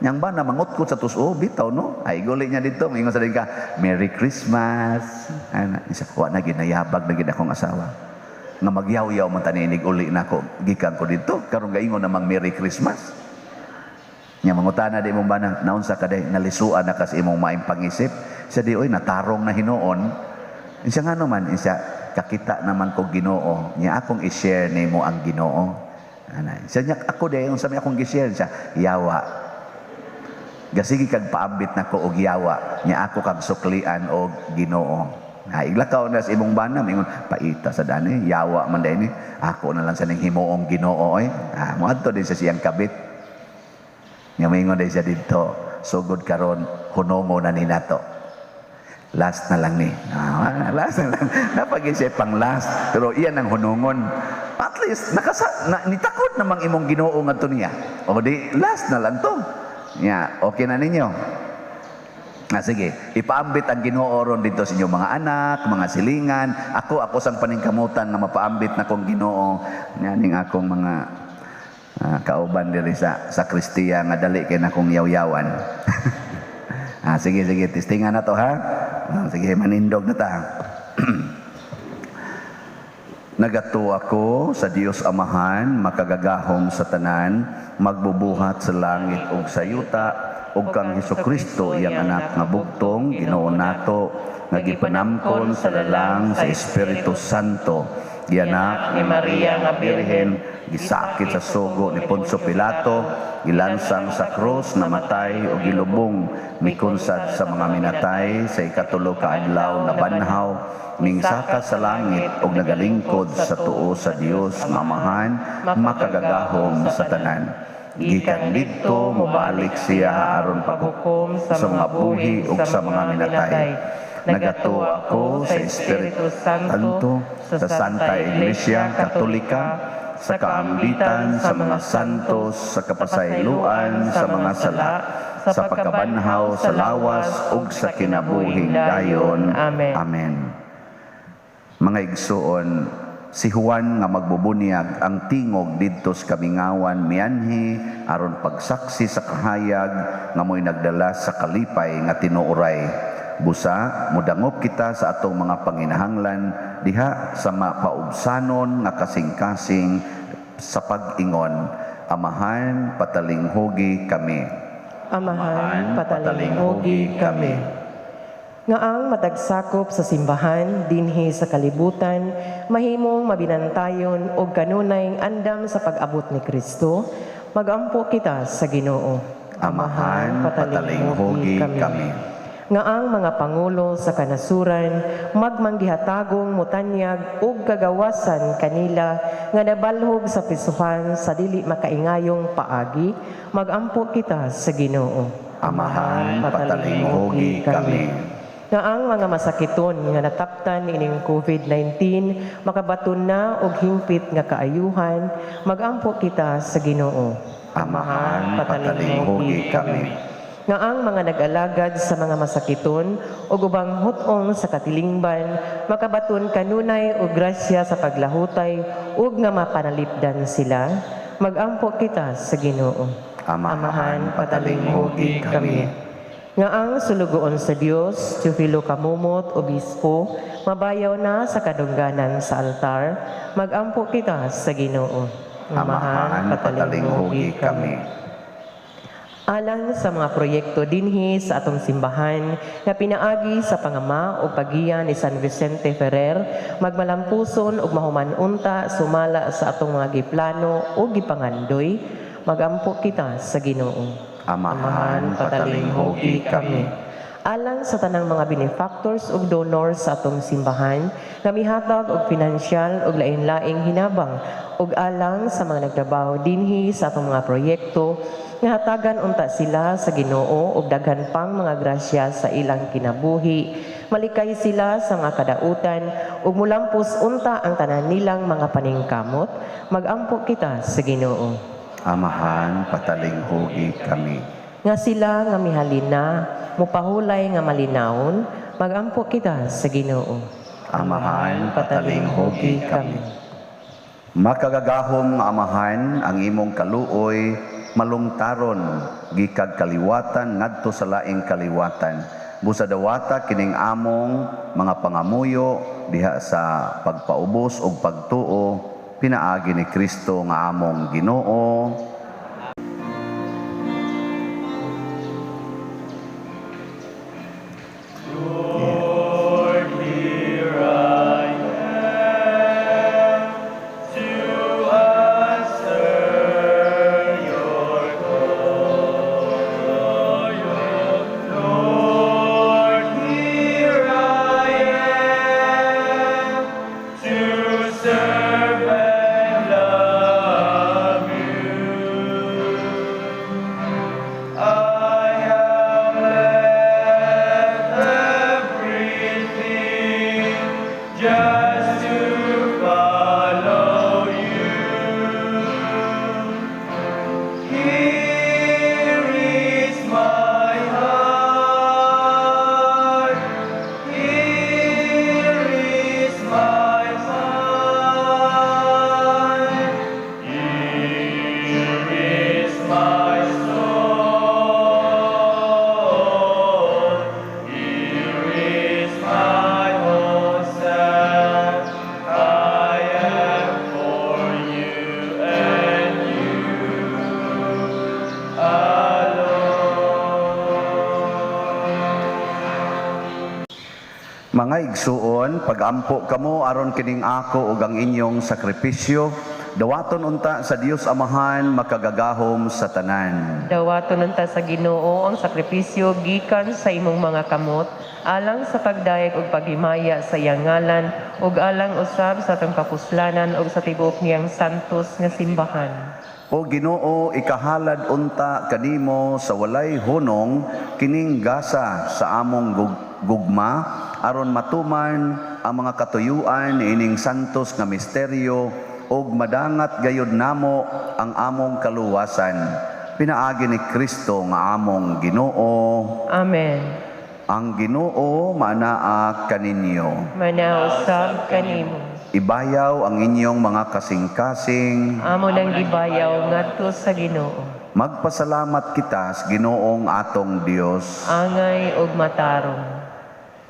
Yang ba na mangutkot sa tuso, bitaw no? Ay, guli niya dito. Mingon sa din ka, Merry Christmas. Ana, isa, wa na ginayabag na gid akong asawa. Nga magyaw-yaw man taninig uli na ako. Gikan ko dito. Karon gaingon namang Merry Christmas. Nya mangutana di imong bana, naunsa ka day, nalisuan na ka sa imong maing pangisip. Siya di, oy, natarong na hinuon. Siya nga naman, siya, kakita naman ko Ginoo. Nya akong i-share nimo ang Ginoo. Ana, siya nya ako day, unsa may akong gi-share siya, yawa. Gasigi kag paambit nako og yawa, nya ako kag suklian og Ginoo. Ha, iglakaw na sa imong bana, mingon paita sa dani, yawa man day ni. Ako na lang sa ning himuong Ginoo oy. Ha, moadto din sa siyang kabit. Nya mingon day siya didto, sugod karon hunongo na ni nato. Last na lang ni. Ah, last na lang. Napagin siya pang last, pero iyan ang hunongon. At least nitakot namang imong Ginoo ngadto niya. O di last na lang to. Ya, okay na ninyo. Ah, sige, ipaambit ang Ginoo ron dito sa inyong mga anak, mga silingan. Ako sang paningkamutan nga mapaambit na kong Ginoo ning akong mga kauban diri sa sakristiya nga dali kay na kong yaw-yawan. Ah, sige, sige, testingan na to ha. Ah, sige, manindog na ta. Nagatuo ako sa Dios Amahan, makagagahom sa tanan, magbubuhat sa langit ug sa yuta, ug kang Hesukristo iyang anak nga bugtong Ginoo nato, nga gipanamkon sa lalang sa Espiritu Santo, gianak ni Maria nga Birhen, gisakit sa sugo ni Poncio Pilato, gilansang sa krus, namatay ug gilubong, mikunsad sa mga minatay, sa ikatulo ka adlaw nabanhaw, mingsaka sa langit ug nagalingkod sa tuo sa Dios nga Amahan, makagagahom sa tanan. Gikan didto mobalik siya aron paghukom sa mga buhi ug sa mga minatay. Nagatuo ako sa Espiritu Santo, sa Santa Iglesia Katolika, sa kaambitan sa mga santos, sa kapasayloan sa mga sala, sa pagkabanhaw sa lawas ug sa kinabuhing dayon. Amen. Amen. Mga igsuon, si Juan nga magbubunyag ang tingog didto sa kamingawan mianhi aron pagsaksi sa kahayag nga mo'y nagdala sa kalipay nga tinuoray. Busa modangop kita sa atong mga panginahanglan diha sa mapaubsanon nga kasing-kasing sa pag-ingon, Amahan, patalinghugi kami. Amahan, patalinghugi kami. Nga ang matagsakop sa simbahan dinhi sa kalibutan, mahimong mabinantayon og kanunay andam sa pag-abot ni Kristo, magampo kita sa Ginoo. Amahan, patalinghugi kami. Nga ang mga pangulo sa kanasuran magmanggihatagong motanyag og kagawasan kanila nga nabalhog sa prisuhan sa dili makaingayong paagi, magampo kita sa Ginoo. Amahan, patalinghugi kami. Nga ang mga masakiton nga nataptan niining COVID-19 makabaton na og hingpit nga kaayuhan, magampo kita sa Ginoo. Amahan, patalinghugi kami. Nga ang mga nag-alagad sa mga masakiton o ubang hut-ong sa katilingban makabaton kanunay og grasya sa paglahutay ug nga mapanalipdan sila, magampo kita sa Ginoo. Amahan, patalinghugi kami. Nga ang sulugoon sa Dios, Teofilo Camomot, Obispo, mabayaw na sa kadungganan sa altar, magampo kita sa Ginoo. Amahan, patalinghugi kami. Alang sa mga proyekto dinhi sa atong simbahan nga pinaagi sa pangama o pagiya ni San Vicente Ferrer, magmalampuson ug mahuman unta sumala sa atong mga giplano o gipangandoy, magampo kita sa Ginoo. Amahan, patalinghugi kami. Alang sa tanang mga benefactors ug donors sa atong simbahan nga mihatag og pinansyal ug lain-laing hinabang ug alang sa mga nagtrabaho dinhi sa atong mga proyekto nga hatagan unta sila sa Ginoo ug daghan pang mga grasya sa ilang kinabuhi, malikay sila sa mga kadautan ug mulampos unta ang tanan nilang mga paningkamot, magampo kita sa Ginoo. Amahan, patalinghugi kami. Nga sila nga mihalin na, mupahulay nga malinawon, magampo kita sa Ginoo. Amahan, patalinghugi kami. Makagagahom nga Amahan, ang imong kaluoy malungtaron gikag kaliwatan ngadto sa laing kaliwatan. Busa dawata kining among mga pangamuyo diha sa pagpaubos ug pagtuo pinaagi ni Kristo nga among Ginoo. Lord, here I am to answer your call. Lord, here I am to serve and love you. I have left everything just to follow you. Here is my heart. Here is my mind. Here is my soul. Here is my whole self. I am for you and you alone. Mga igsuon, pagampo kamo aron kining ako ug ang inyong sakripisyo, dawaton unta sa Dios Amahan makagagahom sa tanan. Dawaton unta sa Ginoo ang sakripisyo gikan sa imong mga kamot alang sa pagdayeg ug paghimaya sa iyang ngalan ug alang usab sa atong kapuslanan ug sa tibuok niyang santos nga simbahan. O Ginoo, ikahalad unta kanimo sa walay hunong kining gasa sa among gugma aron matuman ang mga katuyuan niining santos nga misteryo ug madangat gayud namo ang among kaluwasan. Pinaagi ni Kristo nga among Ginoo. Amen. Ang Ginoo maanaa kaninyo. Manausab kanimo. Ibayaw ang inyong mga kasing-kasing. Amo nang gibayaw ngadto sa Ginoo. Magpasalamat kita sa Ginoong atong Dios. Angay ug matarong.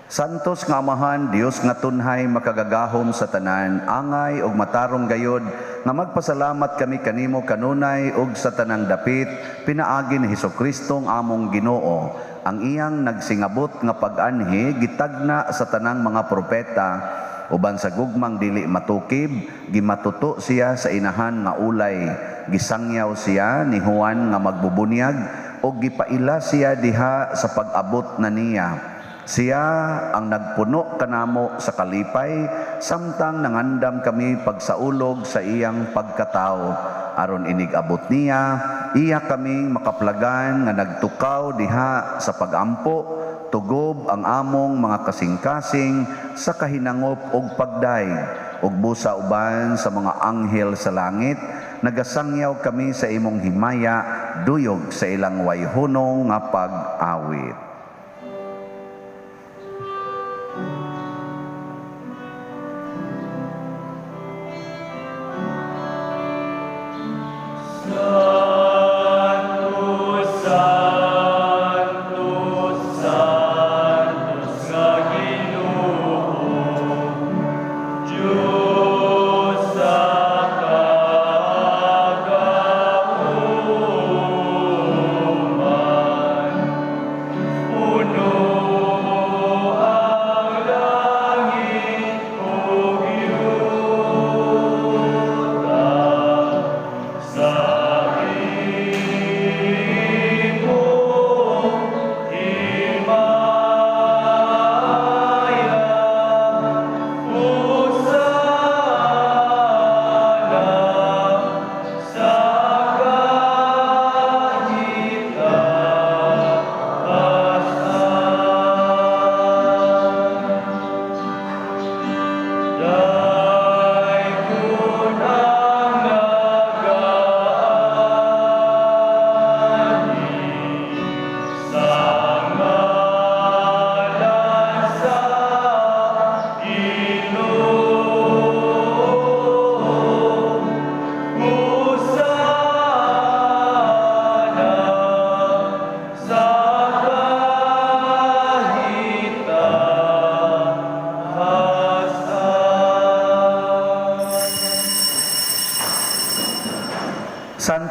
Santos nga Amahan, Dios nga tunhay makagagahom sa tanan, angay ug matarong gayod nga magpasalamat kami kanimo kanunay ug sa tanang dapit pinaagi ni Hesukristo ang among Ginoo. Ang iyang nagsingabot nga pag-anhi gitagna sa tanang mga propeta uban sa gugmang dili matukib, gimatuto siya sa inahan nga ulay, gisangyaw siya ni Juan nga magbubunyag ug gipaila siya diha sa pag-abot na niya. Siya ang nagpuno kanamo sa kalipay, samtang nangandam kami pagsaulog sa iyang pagkatao. Aron inig-abot niya, iya kaming makaplagan nga nagtukaw diha sa pagampo, tugob ang among mga kasing-kasing sa kahinangop og pagdayeg, ug busa uban sa mga anghel sa langit, nagasangyaw kami sa imong himaya, duyog sa ilang wayhunong nga pag-awit. Santo, Santo,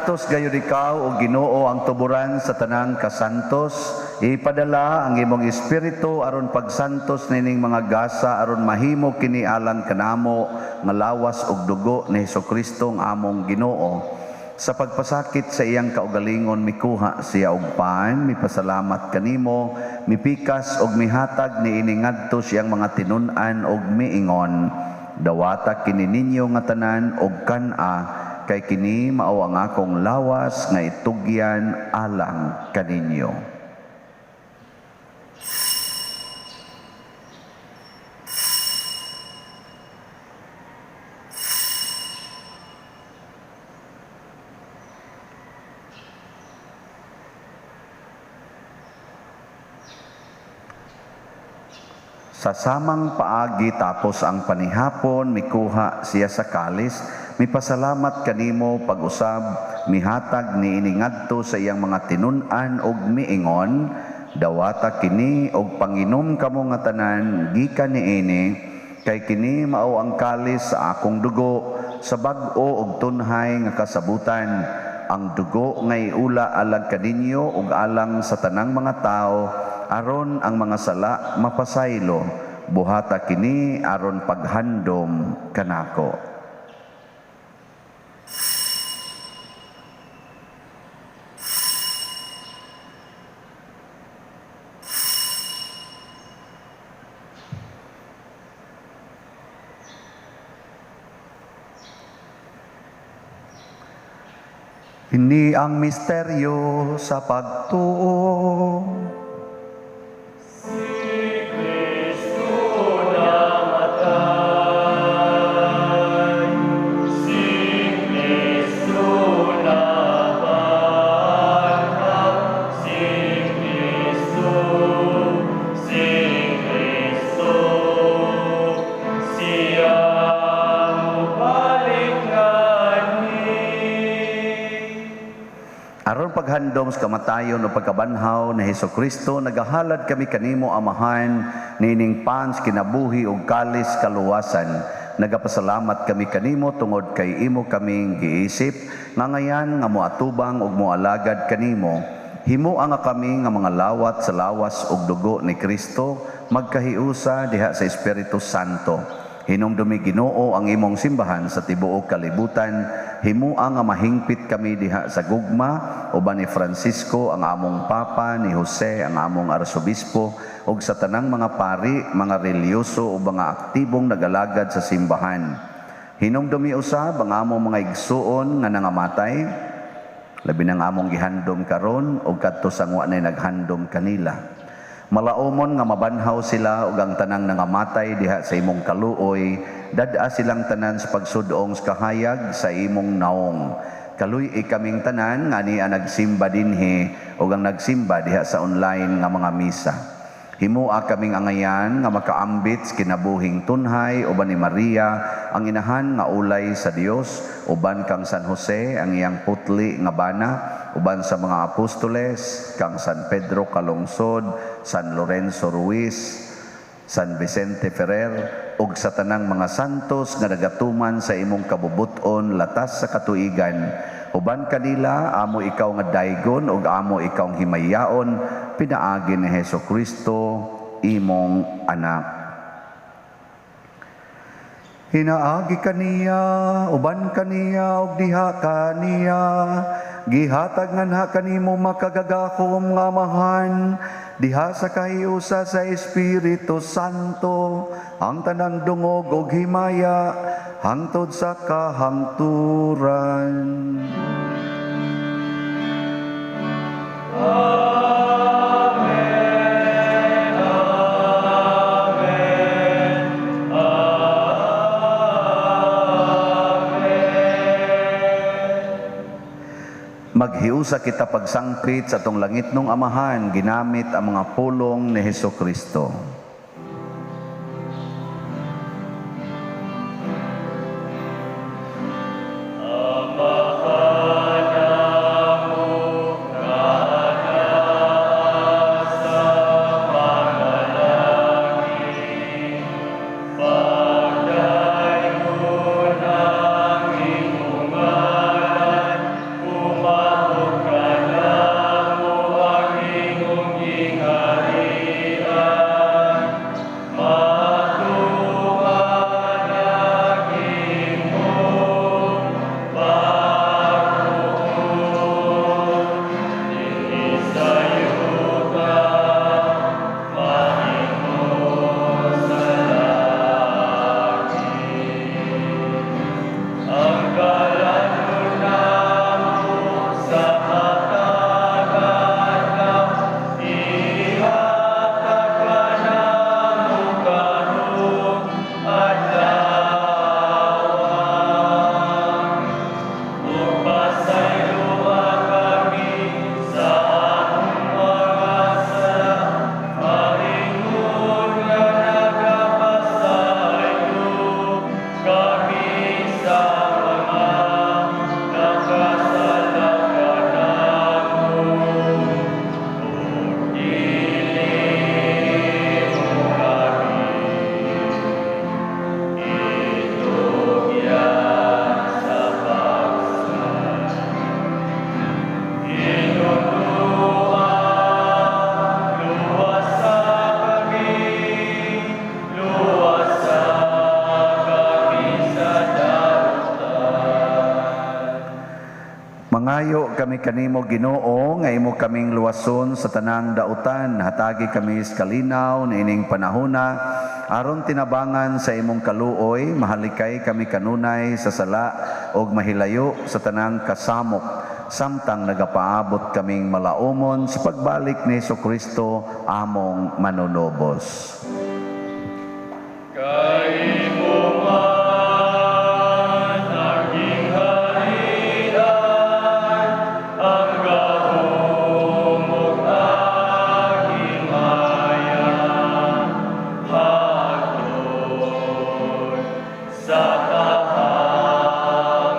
Gisantos gayud ikaw o Ginoo ang tuburan sa tanang kasantos. Ipadala ang imong espiritu aron pagsantos nining mga gasa aron mahimo kini alang kanamo nga lawas ug dugo ni Hesukristo ang among Ginoo. Sa pagpasakit sa iyang kaugalingon mikuha siya og pan, mipasalamat kanimo, mipikas og mihatag niini ngadto siyang mga tinun-an og miingon, dawata kini ninyo nga tanan og kan-a, kay kini mao ang akong lawas nga itugyan alang kaninyo. Sa samang paagi tapos ang panihapon, mikuha siya sa kalis, mipasalamat kanimo pag-usab, mihatag niini ngadto sa iyang mga tinun-an og miingon, dawata kini og panginom kamo nga tanan gikan niini, kay kini mao ang kalis sa akong dugo, sa bag-o og tunhay nga kasabutan, ang dugo nga iula alang kaninyo ug alang sa tanang mga tawo, aron ang mga sala mapasaylo, buhata kini aron paghandom kanako. Ini ang misteryo sa pagtuo. Aron paghandom sa kamatayon o pagkabanhaw ni Hesukristo, nagahalad kami kanimo Amahan niining pans kinabuhi ug kalis kaluwasan. Nagapasalamat kami kanimo tungod kay imo kaming giisip nga ngayan nga moatubang ug moalagad kanimo. Himoa nga kami nga mga lawat sa lawas ug dugo ni Kristo, magkahiusa diha sa Espiritu Santo. Hinumdumi Ginoo ang imong simbahan sa tibuok kalibutan. Himoa nga mahingpit kami diha sa gugma uban ni Francisco ang among Papa, ni Jose ang among Arsobispo, ug sa tanang mga pari, mga reliyoso ug mga aktibong nagalagad sa simbahan. Hinumdumi usab ang among mga igsuon nga nangamatay, labi nang among gihandom karon ug kadto sa wa nay naghandom kanila. Malaumon nga mabanhaw sila ug ang tanang nangamatay diha sa imong kaluoy, dad-a silang tanan sa pagsudong sa kahayag sa imong naong. Kaluy-i kaming tanan nga niya nagsimba dinhi ug ang nagsimba diha sa online nga mga misa. Himoa kaming angayan nga makaambit sa kinabuhing tunhay uban ni Maria ang inahan nga ulay sa Dios, uban kang San Jose ang iyang putli nga bana, uban sa mga apostoles kang San Pedro Calungsod, San Lorenzo Ruiz, San Vicente Ferrer, ug sa tanang mga santos nga nagatuman sa imong kabubut-on latas sa katuigan. Uban kanila amo ikaw nga daygon ug amo ikaw himayaon, pinaagi ni Hesukristo imong anak. Hinaagi kaniya, uban kaniya ug diha kaniya, gihatag nganha kanimo makagagahom nga Amahan, diha sa kahiusa sa Espiritu Santo, ang tanang dungog ug himaya hangtod sa kahangturan. Amen. Amen. Amen. Maghiusa kita pagsangpit sa atong langitnong Amahan, ginamit ang mga pulong ni Hesukristo. Pagdaygon ang imong ngalan, Nagampo kami kanimo, Ginoo, nga imo kaming luwason sa tanang dautan. Hatagi kami sa kalinaw niining panahona aron tinabangan sa imong kaluoy, mahalikay kami kanunay sa sala ug mahilayo sa tanang kasamok, samtang nagapaabot kaming malaumon sa pagbalik ni Hesukristo among manunubos. Kay imo man ang gingharian, ang gahom ug ang himaya, hangtod sa kahangturan.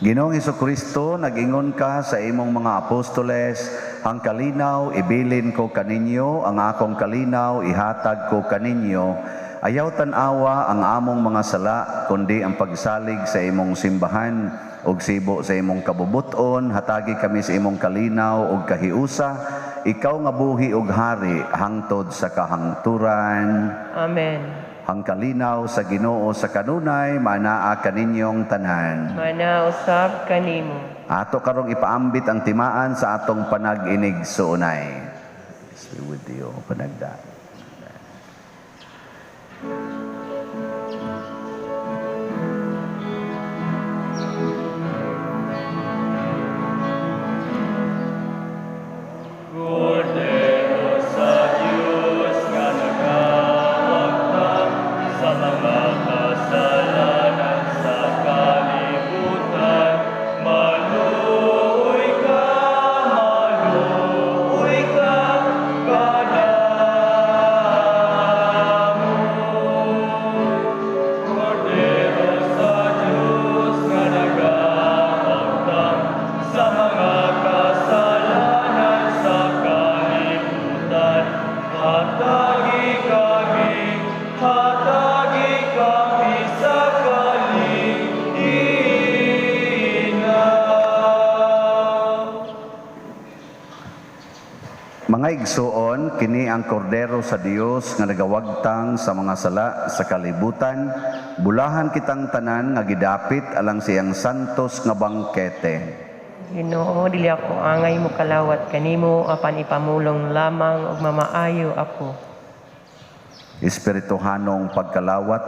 Ginoong Hesukristo, nag-ingon ka sa imong mga apostoles, "Ang kalinaw ibilin ko kaninyo, ang akong kalinaw ihatag ko kaninyo. Ayaw tan-awa ang among mga sala, kundi ang pagsalig sa imong simbahan ug sibo sa imong kabubuton, hatagi kami sa imong kalinaw ug kahiusa, ikaw nga buhi ug hari hangtod sa kahangturan." Amen. Ang kalinaw sa Ginoo sa kanunay manaa kaninyong tanan. Mana usab kanimo. Ato karong ipaambit ang timaan sa atong panag-inig suunay. Peace be with you, panagda. Kordero sa Diyos nga nagawagtang sa mga kasalanan sa kalibutan, maluoy ka, maluoy ka kanamo. Kordero sa Diyos nga nagawagtang sa mga kasalanan sa kalibutan, hatagi kami sa kalinaw. Mga igsuon, kini ang kordero sa Dios nga nagawagtang sa mga sala sa kalibutan. Bulahan kitang tanan nga gidapit alang siyang santos nga bangkete. Ginoo, dili ako angay mo kalawat kanimo, apan ipamulong lamang ug mamaayo ako. Espirituhanong pagkalawat.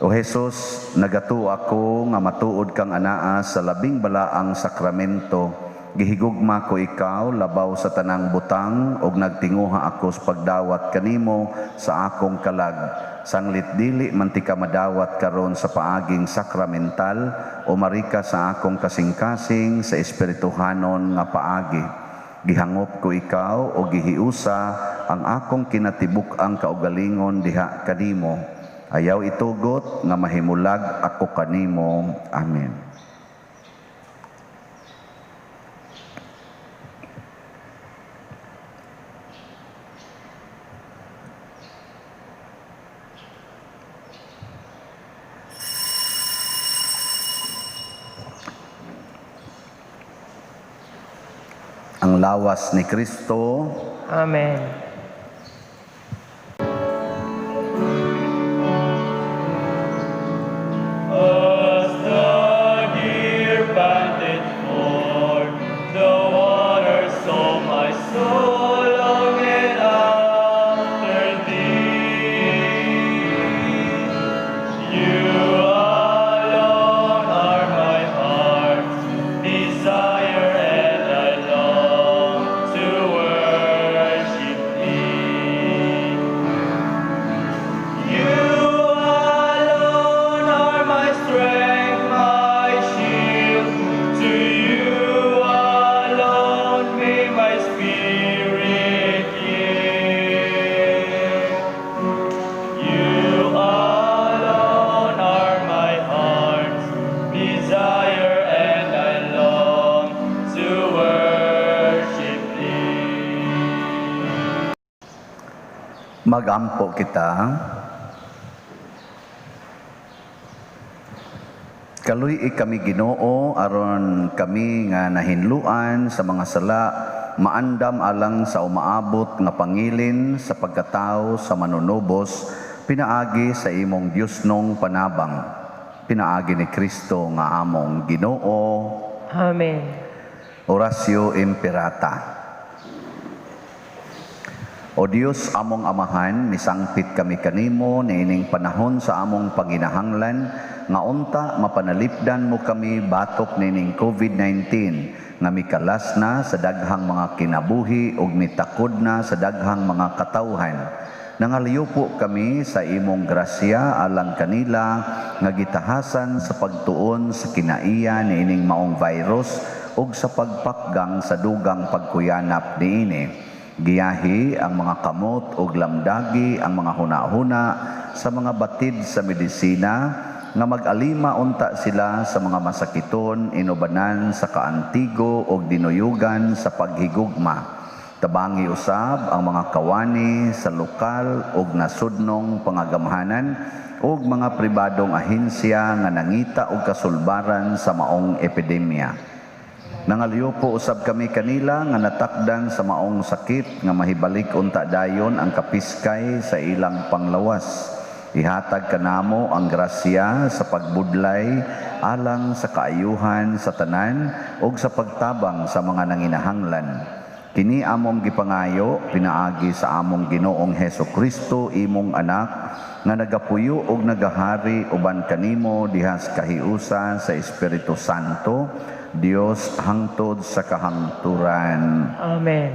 O Jesus, nagatuo ako nga matuod kang anaa sa labing balaang sakramento. Gihigugma ko ikaw labaw sa tanang butang ug nagtinguha ako sa pagdawat kanimo sa akong kalag. Sanglit dili man tika madawat karon sa paaging sakramental, o marika sa akong kasing-kasing sa espirituhanon nga paagi. Gihangop ko ikaw o gihiusa ang akong kinatibuk-ang kaugalingon diha kanimo. Ayaw itugot nga mahimulag ako kanimo. Amen. Ang lawas ni Kristo. Amen. As the deer panted for the water, so my soul longeth after thee. You alone are my heart's desire, and I long to worship thee. You alone are my strength, my shield. To you alone may my spirit yield. You alone are my heart's desire, and I long to worship thee. Magampo kita. Kaluy kami, Ginoo, aron kami nga nahinluan sa mga sala maandam alang sa umaabot nga pangilin sa pagkatao sa manunubos pinaagi sa imong Diyosnong panabang. Pinaagi ni Kristo nga among Ginoo. Amen. Oratio Imperata. O Dios, among Amahan, misangpit kami kanimo niining panahon sa among panginahanglan nga unta mapanalipdan mo kami batok niining COVID-19 nga mikalas na sa daghang mga kinabuhi ug mitakod na sa daghang mga katawhan. Nangaliyo po kami sa imong grasya alang kanila nga gitahasan sa pagtuon sa kinaiya niining maong virus ug sa pagpakgang sa dugang pagkuyanap niini. Giyahi ang mga kamot ug lamdagi ang mga hunahuna sa mga batid sa medisina nga mag-alima unta sila sa mga masakiton inubanan sa kaantigo ug dinuyugan sa paghigugma. Tabangi usab ang mga kawani sa lokal ug nasudnong pangagamhanan ug mga pribadong ahensya nga nangita og kasulbaran sa maong epidemya. Nangaliyo po usab kami kanila nga natakdan sa maong sakit nga mahibalik unta dayon ang kapiskay sa ilang panglawas. Ihatag kanamo ang grasya sa pagbudlay alang sa kaayuhan sa tanan ug sa pagtabang sa mga nanginahanglan. Kini among gipangayo pinaagi sa among Ginoong Heso Kristo, imong anak, nga nagapuyo og nagahari uban kanimo diha sa kahiusan sa Espiritu Santo, Dios hangtod sa kahangturan. Amen.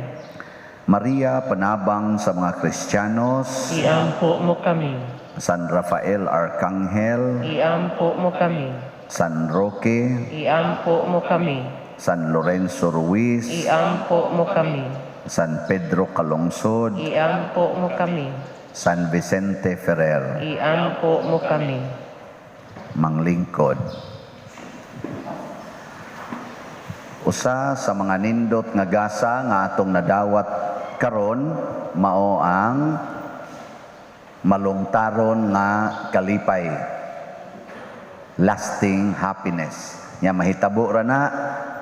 Maria, panabang sa mga Kristiyanos, Iampo mo kami. San Rafael Arcangel, Iampo mo kami. San Roque, Iampo mo kami. San Lorenzo Ruiz, Iampo mo kami. San Pedro Calungsod, Iampo mo kami. San Vicente Ferrer. Iampo mo kami. Manglingkod. Usa sa mga nindot nga gasa nga atong nadawat karon mao ang malungtaron nga kalipay, lasting happiness. Nya mahitabo ra na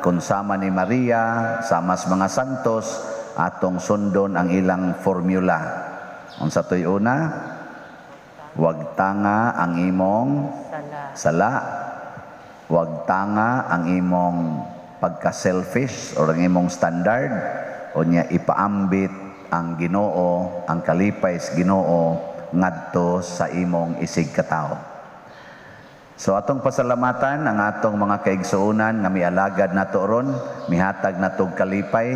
kung sama ni Maria, sama sa mga santos, atong sundon ang ilang formula. Unsa toy una? Wag tanga ang imong sala. Wag tanga ang imong pagka-selfish or ang imong standard. O niya ipaambit ang Ginoo, ang kalipay sa Ginoo ngadto sa imong isig katawo. So atong pasalamatan ang atong mga kaigsuonan nga mialagad nato ron, mihatag natog kalipay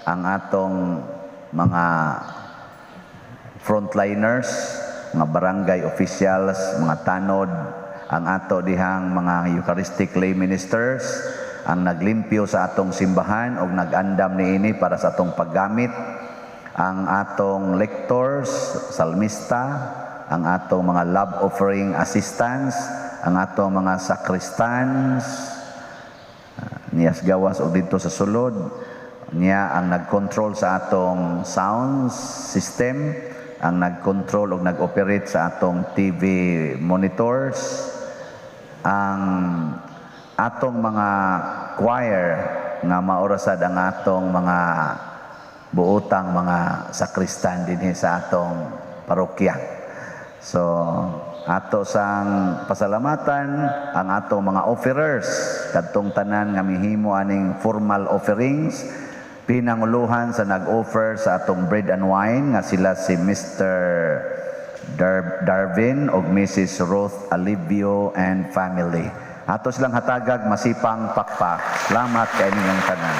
ang atong mga frontliners, mga barangay officials, mga tanod, ang ato dihang mga Eucharistic lay ministers, ang naglimpyo sa atong simbahan og nag-andam niini para sa atong paggamit, ang atong lectors, salmista, ang atong mga love offering assistants, ang atong mga sacristans, niyas gawas og didto sa sulod, niya ang nag-control sa atong sound system, ang nag-control og nag-operate sa atong TV monitors, ang atong mga choir nga maorasad ang atong mga buotang mga sakristan dinhi sa atong parokya. So ato sang pasalamatan ang atong mga offerers kadtong tanan nga mihimo aning formal offerings, pinanguluhan sa nag-offer sa atong bread and wine nga sila si Mr. Darwin ug Mrs. Ruth Alivio and family. Ato silang hatagag masipang pakpak. Salamat kay ninyong tanan.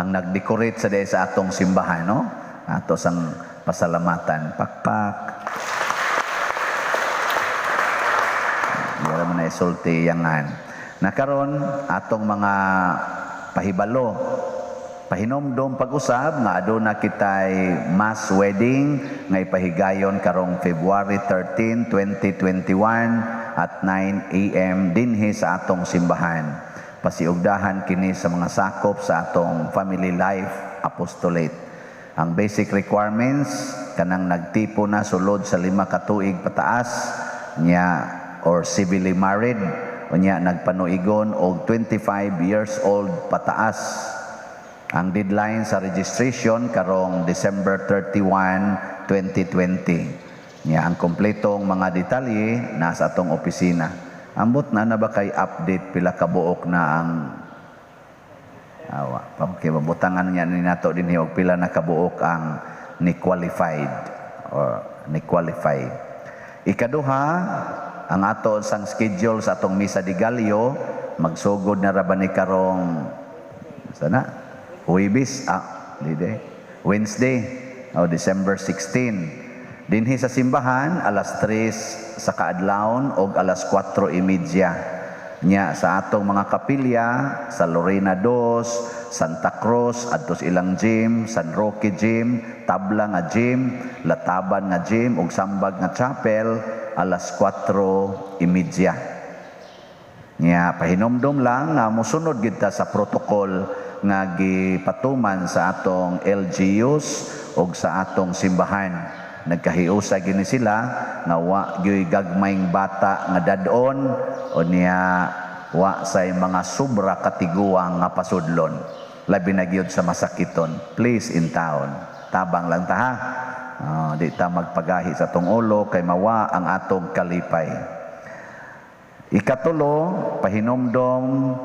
Ang nag-decorate sa sa atong simbahan, no? Ato sang pasalamatan, pakpak. Hindi man na isulti yangan. Nakaron atong mga pahibalo, pahinomdom pag-usab nga aduna kitay mass wedding nga ipahigayon karong February 13, 2021 at 9 a.m. dinhi sa atong simbahan. Pasiugdahan kini sa mga sakop sa atong family life apostolate. Ang basic requirements kanang nagtipo na sulod sa 5 ka tuig pataas niya or civilly married unya nagpanuigon og 25 years old pataas. Ang deadline sa registration karong December 31, 2020. Nya ang kompletong mga detalye nasa atong opisina. Ambot na na ba kay update pila ka buok na ang awa? Okay, mabutangan niya ni nato dinhi og pila na kabuok ang ni qualified or ni qualify. Ikaduha, ang ato sang schedule sa atong Misa de Gallo, magsugod na ra ba ni karong sana Huwebes, dide, Wednesday, o December 16. Dinhi sa simbahan alas 3 sa kaadlawon og alas 4:30. Nya sa atong mga kapilya sa Lorena 2, Santa Cruz adto sa ilang gym, San Roque gym, Tabla nga gym, Lataban nga gym ug Sambag nga chapel alas 4:30. Nya pahinomdom lang nga mosunod gid ta sa protocol nga gipatuman sa atong LGUs ug sa atong simbahan. Nagkahiusa gini sila nga wa gyoy gagmayng bata nga dad-on o niya wa say mga sobra katiguang nga pasudlon, labi na gyud sa masakiton. Please in town, tabang lang ta ha. Di ta magpagahi sa atong ulo kay mawa ang atong kalipay. Ikatulo, pahinomdom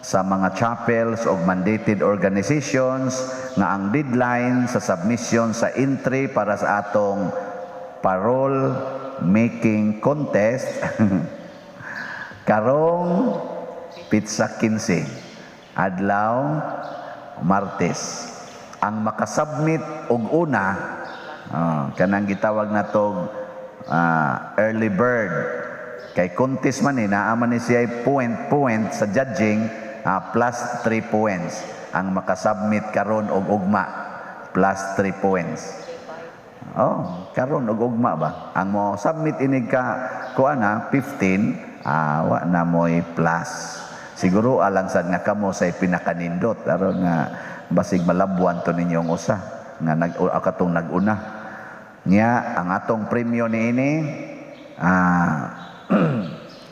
sa mga chapels o mandated organizations nga ang deadline sa submission sa entry para sa atong parole making contest karong petsa 15, adlaw Martes. Ang makasubmit og una, kanang gitawag natog early bird, kay contest man ni, naa man ni siya point point sa judging, plus 3 points ang makasubmit karon og ugma, plus 3 points. Oh, karon og ugma ba ang mo submit inig ka kuan na 15, wa na mo'y plus. Siguro alang sad nga kamo say pinakanindot aron nga basig malabuan to ninyong usa nga nag katong nag-una. Nya ang atong premyo niini,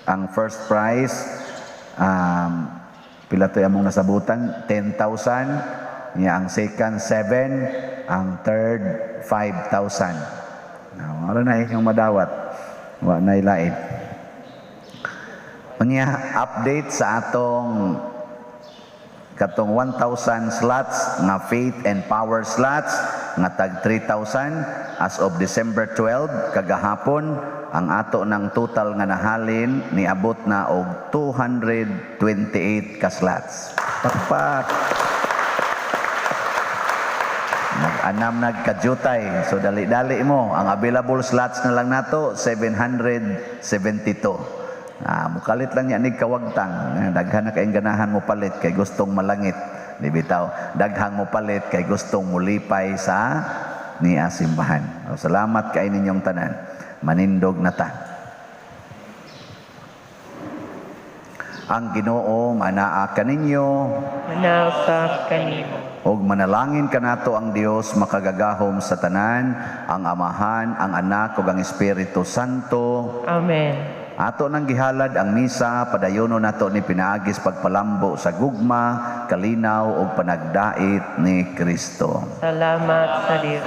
ang first prize, pila to among nasabutan, 10,000. Nya ang second 7, ang third 5,000. Now, wala na inyong madawat, wa na ilain. Unya update sa atong katong 1,000 slots nga faith and power slots nga tag 3,000. As of December 12 kagahapon, ang ato ng total nga nahalin niabot na og 228 ka slots. Pakpak. Nag-anam nagkajutay. So dali-dali mo. Ang available slots na lang nato 772. Mukalit lang niya ni kawagtang. Daghan na kayong ganahan mo palit kay gustong malangit. Di bitaw. Daghang mo palit kay gustong mulipay sa niya simbahan. So, salamat kay ninyong tanan. Manindog na ta. Ang Ginoo manaa kaninyo, manausap kanimo. Og manalangin kanato ang Dios makagagahom sa tanan, ang Amahan, ang Anak ug ang Espiritu Santo. Amen. Ato nang gihalad ang misa, padayono nato ni pinaagis pagpalambo sa gugma, kalinaw ug panagdait ni Kristo. Salamat sa Dios.